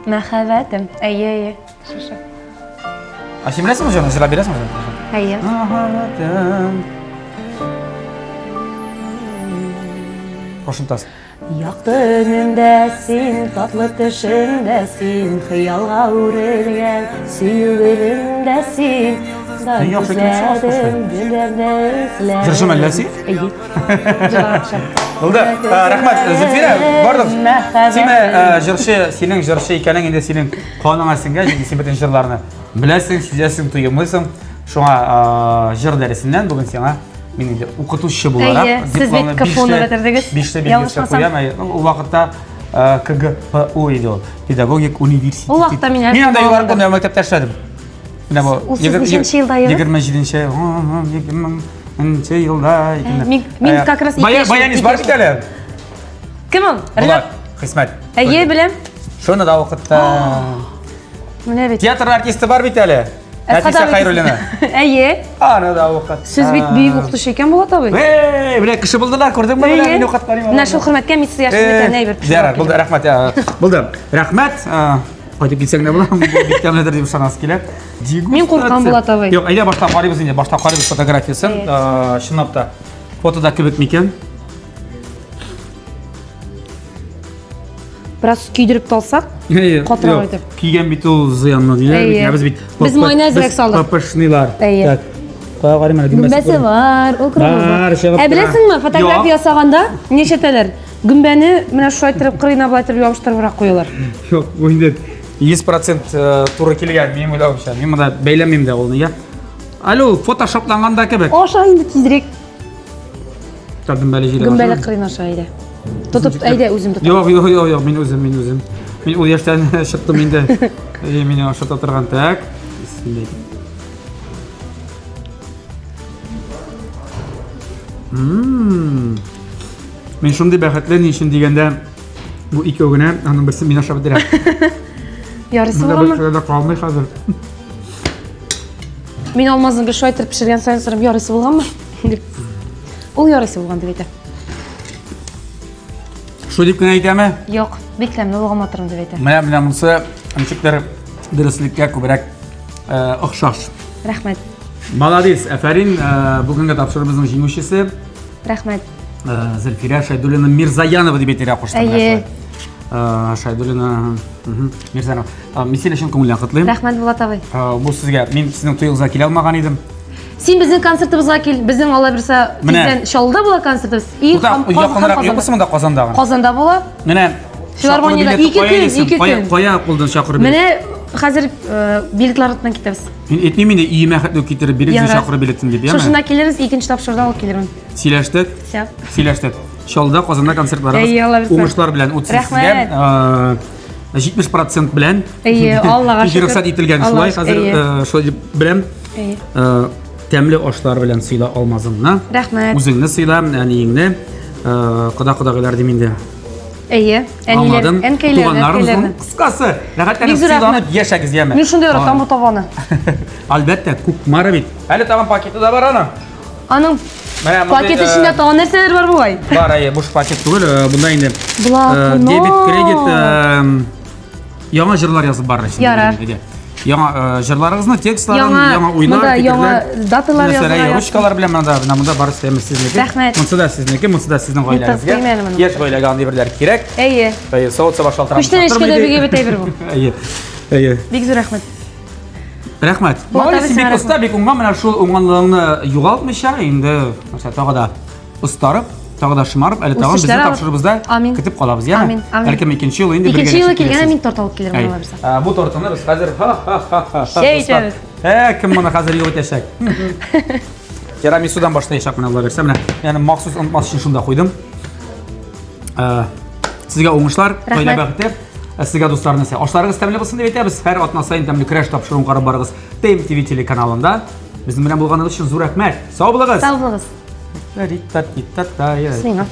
Мәхәббәтем. Әйе, әйе. Шушы. А син беләсеңме җырны? Җырлап бирәсеңме җырны? Әйе. Мәхәббәтем. Кошымтасы. Якты өнемдә син, татлы төшемдә син, хыялга үрелгән сөю гөлемдә син. Син яхшы икән, Эзләдем, гөлләрдә эзләдем. Җырчымы әллә син? Әйе. Җырчы. Булды. Рәхмәт, Зөлфирә, бардык. Сине җырчы, синең җырчы икәнең инде синең каныңа сеңгән, чөнки син бөтен җырларны беләсең, сизәсең, тоемлыйсың. Шуңа җыр дәресеннән бүген сиңа мин инде укытучы буларак Әйе, сез бит КФУны бетердегез. Бишле билгесе куям. Ул вакытта КГПУ иде ул, педагогик университет. Ул вакытта мин Мин анда югары уку мәктәптә эшләдем. Менә бу Ул сез ничәнче елда егез? 27-нче, 20 елда. Мин мин как раз Баянист бар бит әле. Кем ул? Ренат Хисмәт. Әйе, беләм. Шуны да укытты. Менә бит. Театр артисты бар бит әле. Нәфисә Хәйруллина. Әйе. Аны да укытты. Сез бит бөек укытучы икән, Булат абый. Эй, менә кеше булдылар, күрдеңме? Менә мин укыткан. Менә шул хөрмәткә мин сезгә шундый тәмле әйбер пешереп. Ярар, булды, рәхмәт. Булды. Рәхмәт. Кайтып китсәң дә була, бу бик тәмледер дип ышанасы килә. Мин куркам, Булат абый. Юк, әйдә башта карыйбыз инде, башта карыйбыз фотографиясен. Чынлап та, фотода кебек микән? Бераз көйдереп талсак, катырак итеп. Көйгән бит ул зыянлы диләр бит. Ә без бит Без майны әзрәк салдык. Пышныйлар. Әйе. Так. Кая карыйм әле, гөмбәсе бар, укробы бар. Ә беләсеңме, фотография ясаганда нишләтәләр? Гөмбәне менә шулай итеп кырыена болай итеп ябыштырыбрак куялар. Юк, бу инде 100% э, туры килгән, минем уйлавымча. Мин монда бәйләмим дә ул нигә. Әле ул фотошопланган да кебек. Аша инде тизрәк. Так, гөмбәле җиргә. Гөмбәле кырыен аша әйдә. Тотып, әйдә үзем тотам. Юк, юк, юк, юк, мин үзем, мин үзем. Мин ул яшьтән чыктым инде. Әйе, мине ашата торган так. Бисмилла. Ммм. Мин шундый бәхетле, ни өчен дигәндә, бу икәү генә, аның берсен мин ашап бетерәм. Ярыйсы Монда буламы? бер дә калмый хәзер. Мин алмазны гел шулай итеп пешергән саен сорыйм, ярыйсы булганмы? Дип. Ул ярыйсы булган дип әйтә. Шул дип кенә әйтәме? Юк, бик тәмле булган матурым дип әйтә. Менә менә монысы ничектер дөреслеккә күбрәк э, охшаш. Рәхмәт. Молодец, әфәрин, э, бүгенге тапшыруыбызның җиңүчесе. Рәхмәт. Э, Зөлфирә Шәйдуллина Мирзаянова дип әйтергә куштым. Әйе. Э, Шәйдуллина Мирзаянова. Э, мин сине чын күңелдән котлыйм. Рәхмәт, Булат абый. Бу сезгә, мин сезнең туегызга килә алмаган идем. Син безнең концертыбызга кил. Безнең Алла бирсә, тиздән Чаллыда була концертыбыз. И якынрак юкмы монда Казанда гына? Казанда була. Менә Филармониядә ике көн, ике көн. Кая булдың чакырып? Менә хәзер билетлар артыннан китәбез. Мин әйтмим инде, өемә хәтле үк китереп бирегез, чакыру билетын дип, яме? Шушында килербез, икенче тапшыруда алып килермен. Сөйләштек. Всё. Сөйләштек. Чаллыда, Казанда концертларыбыз уңышлар белән үтсен сезгә. 70% белән. Әйе, Аллага шөкер. Рөхсәт ителгән шулай, хәзер шулай дип беләм. Әйе. Тәмле ашлар белән сыйла алмазыңны. Рәхмәт. Үзеңне сыйла, әниеңне, кода-кодагыйлар дим инде. Әйе, әниләр, әнкәйләр, туганнарыбызның кыскасы, рәхәтләнеп сыйланып яшәгез, яме. Мин шундый яратам бу табаны. Әлбәттә, Кукмара бит. Әле тагын пакеты да бар аның. Аның пакет эчендә тагын нәрсәләр бар бугай? Бар, әйе, буш пакет түгел, монда инде. Блокнот. Дебет, кредит, Яңа җырлар язып барыр өчен. Ярар. Яңа э, җырларыгызны, текстларын, яңа уйлар, монда яңа даталар язырга. Ручкалар белән монда, менә монда барысы да сезнеке. Рәхмәт. Монсы да сезнеке, монсы да сезнең гаиләгезгә. Яшь гаиләгә андый берләр кирәк. Әйе. Әйе, савыт-саба шалтыратып. Күчтән эшкә дә бик әйбәт әйбер бу. Әйе. Әйе. Бик зур рәхмәт. Рәхмәт. Молодец, син бик оста, бик уңган, менә шул уңганлыгыңны югалтмыйча, инде нәрсә тагы да остарып, тагы да шомарып, әле тагын безнең тапшыруыбызда көтеп калабыз, яме? Бәлкем икенче юлы инде бергә. Икенче юлы килгәндә мин торт алып килермен, алла бирсә. Бу тортны без хәзер ха-ха-ха. Чәй эчәбез. Ә, кем моны хәзер юк итәчәк? Тирамисудан башлаячак менә алла бирсә, менә. Яны махсус онытмас өчен шунда куйдым. Сезгә уңышлар, гаилә бәхете. Сезгә дуслар нәрсә? Ашларыгыз тәмле булсын дип әйтәбез. Һәр атна саен тәмле көрәш тапшыруын карап барыгыз. ТМ ТВ телеканалында. Безнең белән булганыгыз өчен зур рәхмәт. Сау булыгыз. Сау булыгыз. Сиңа.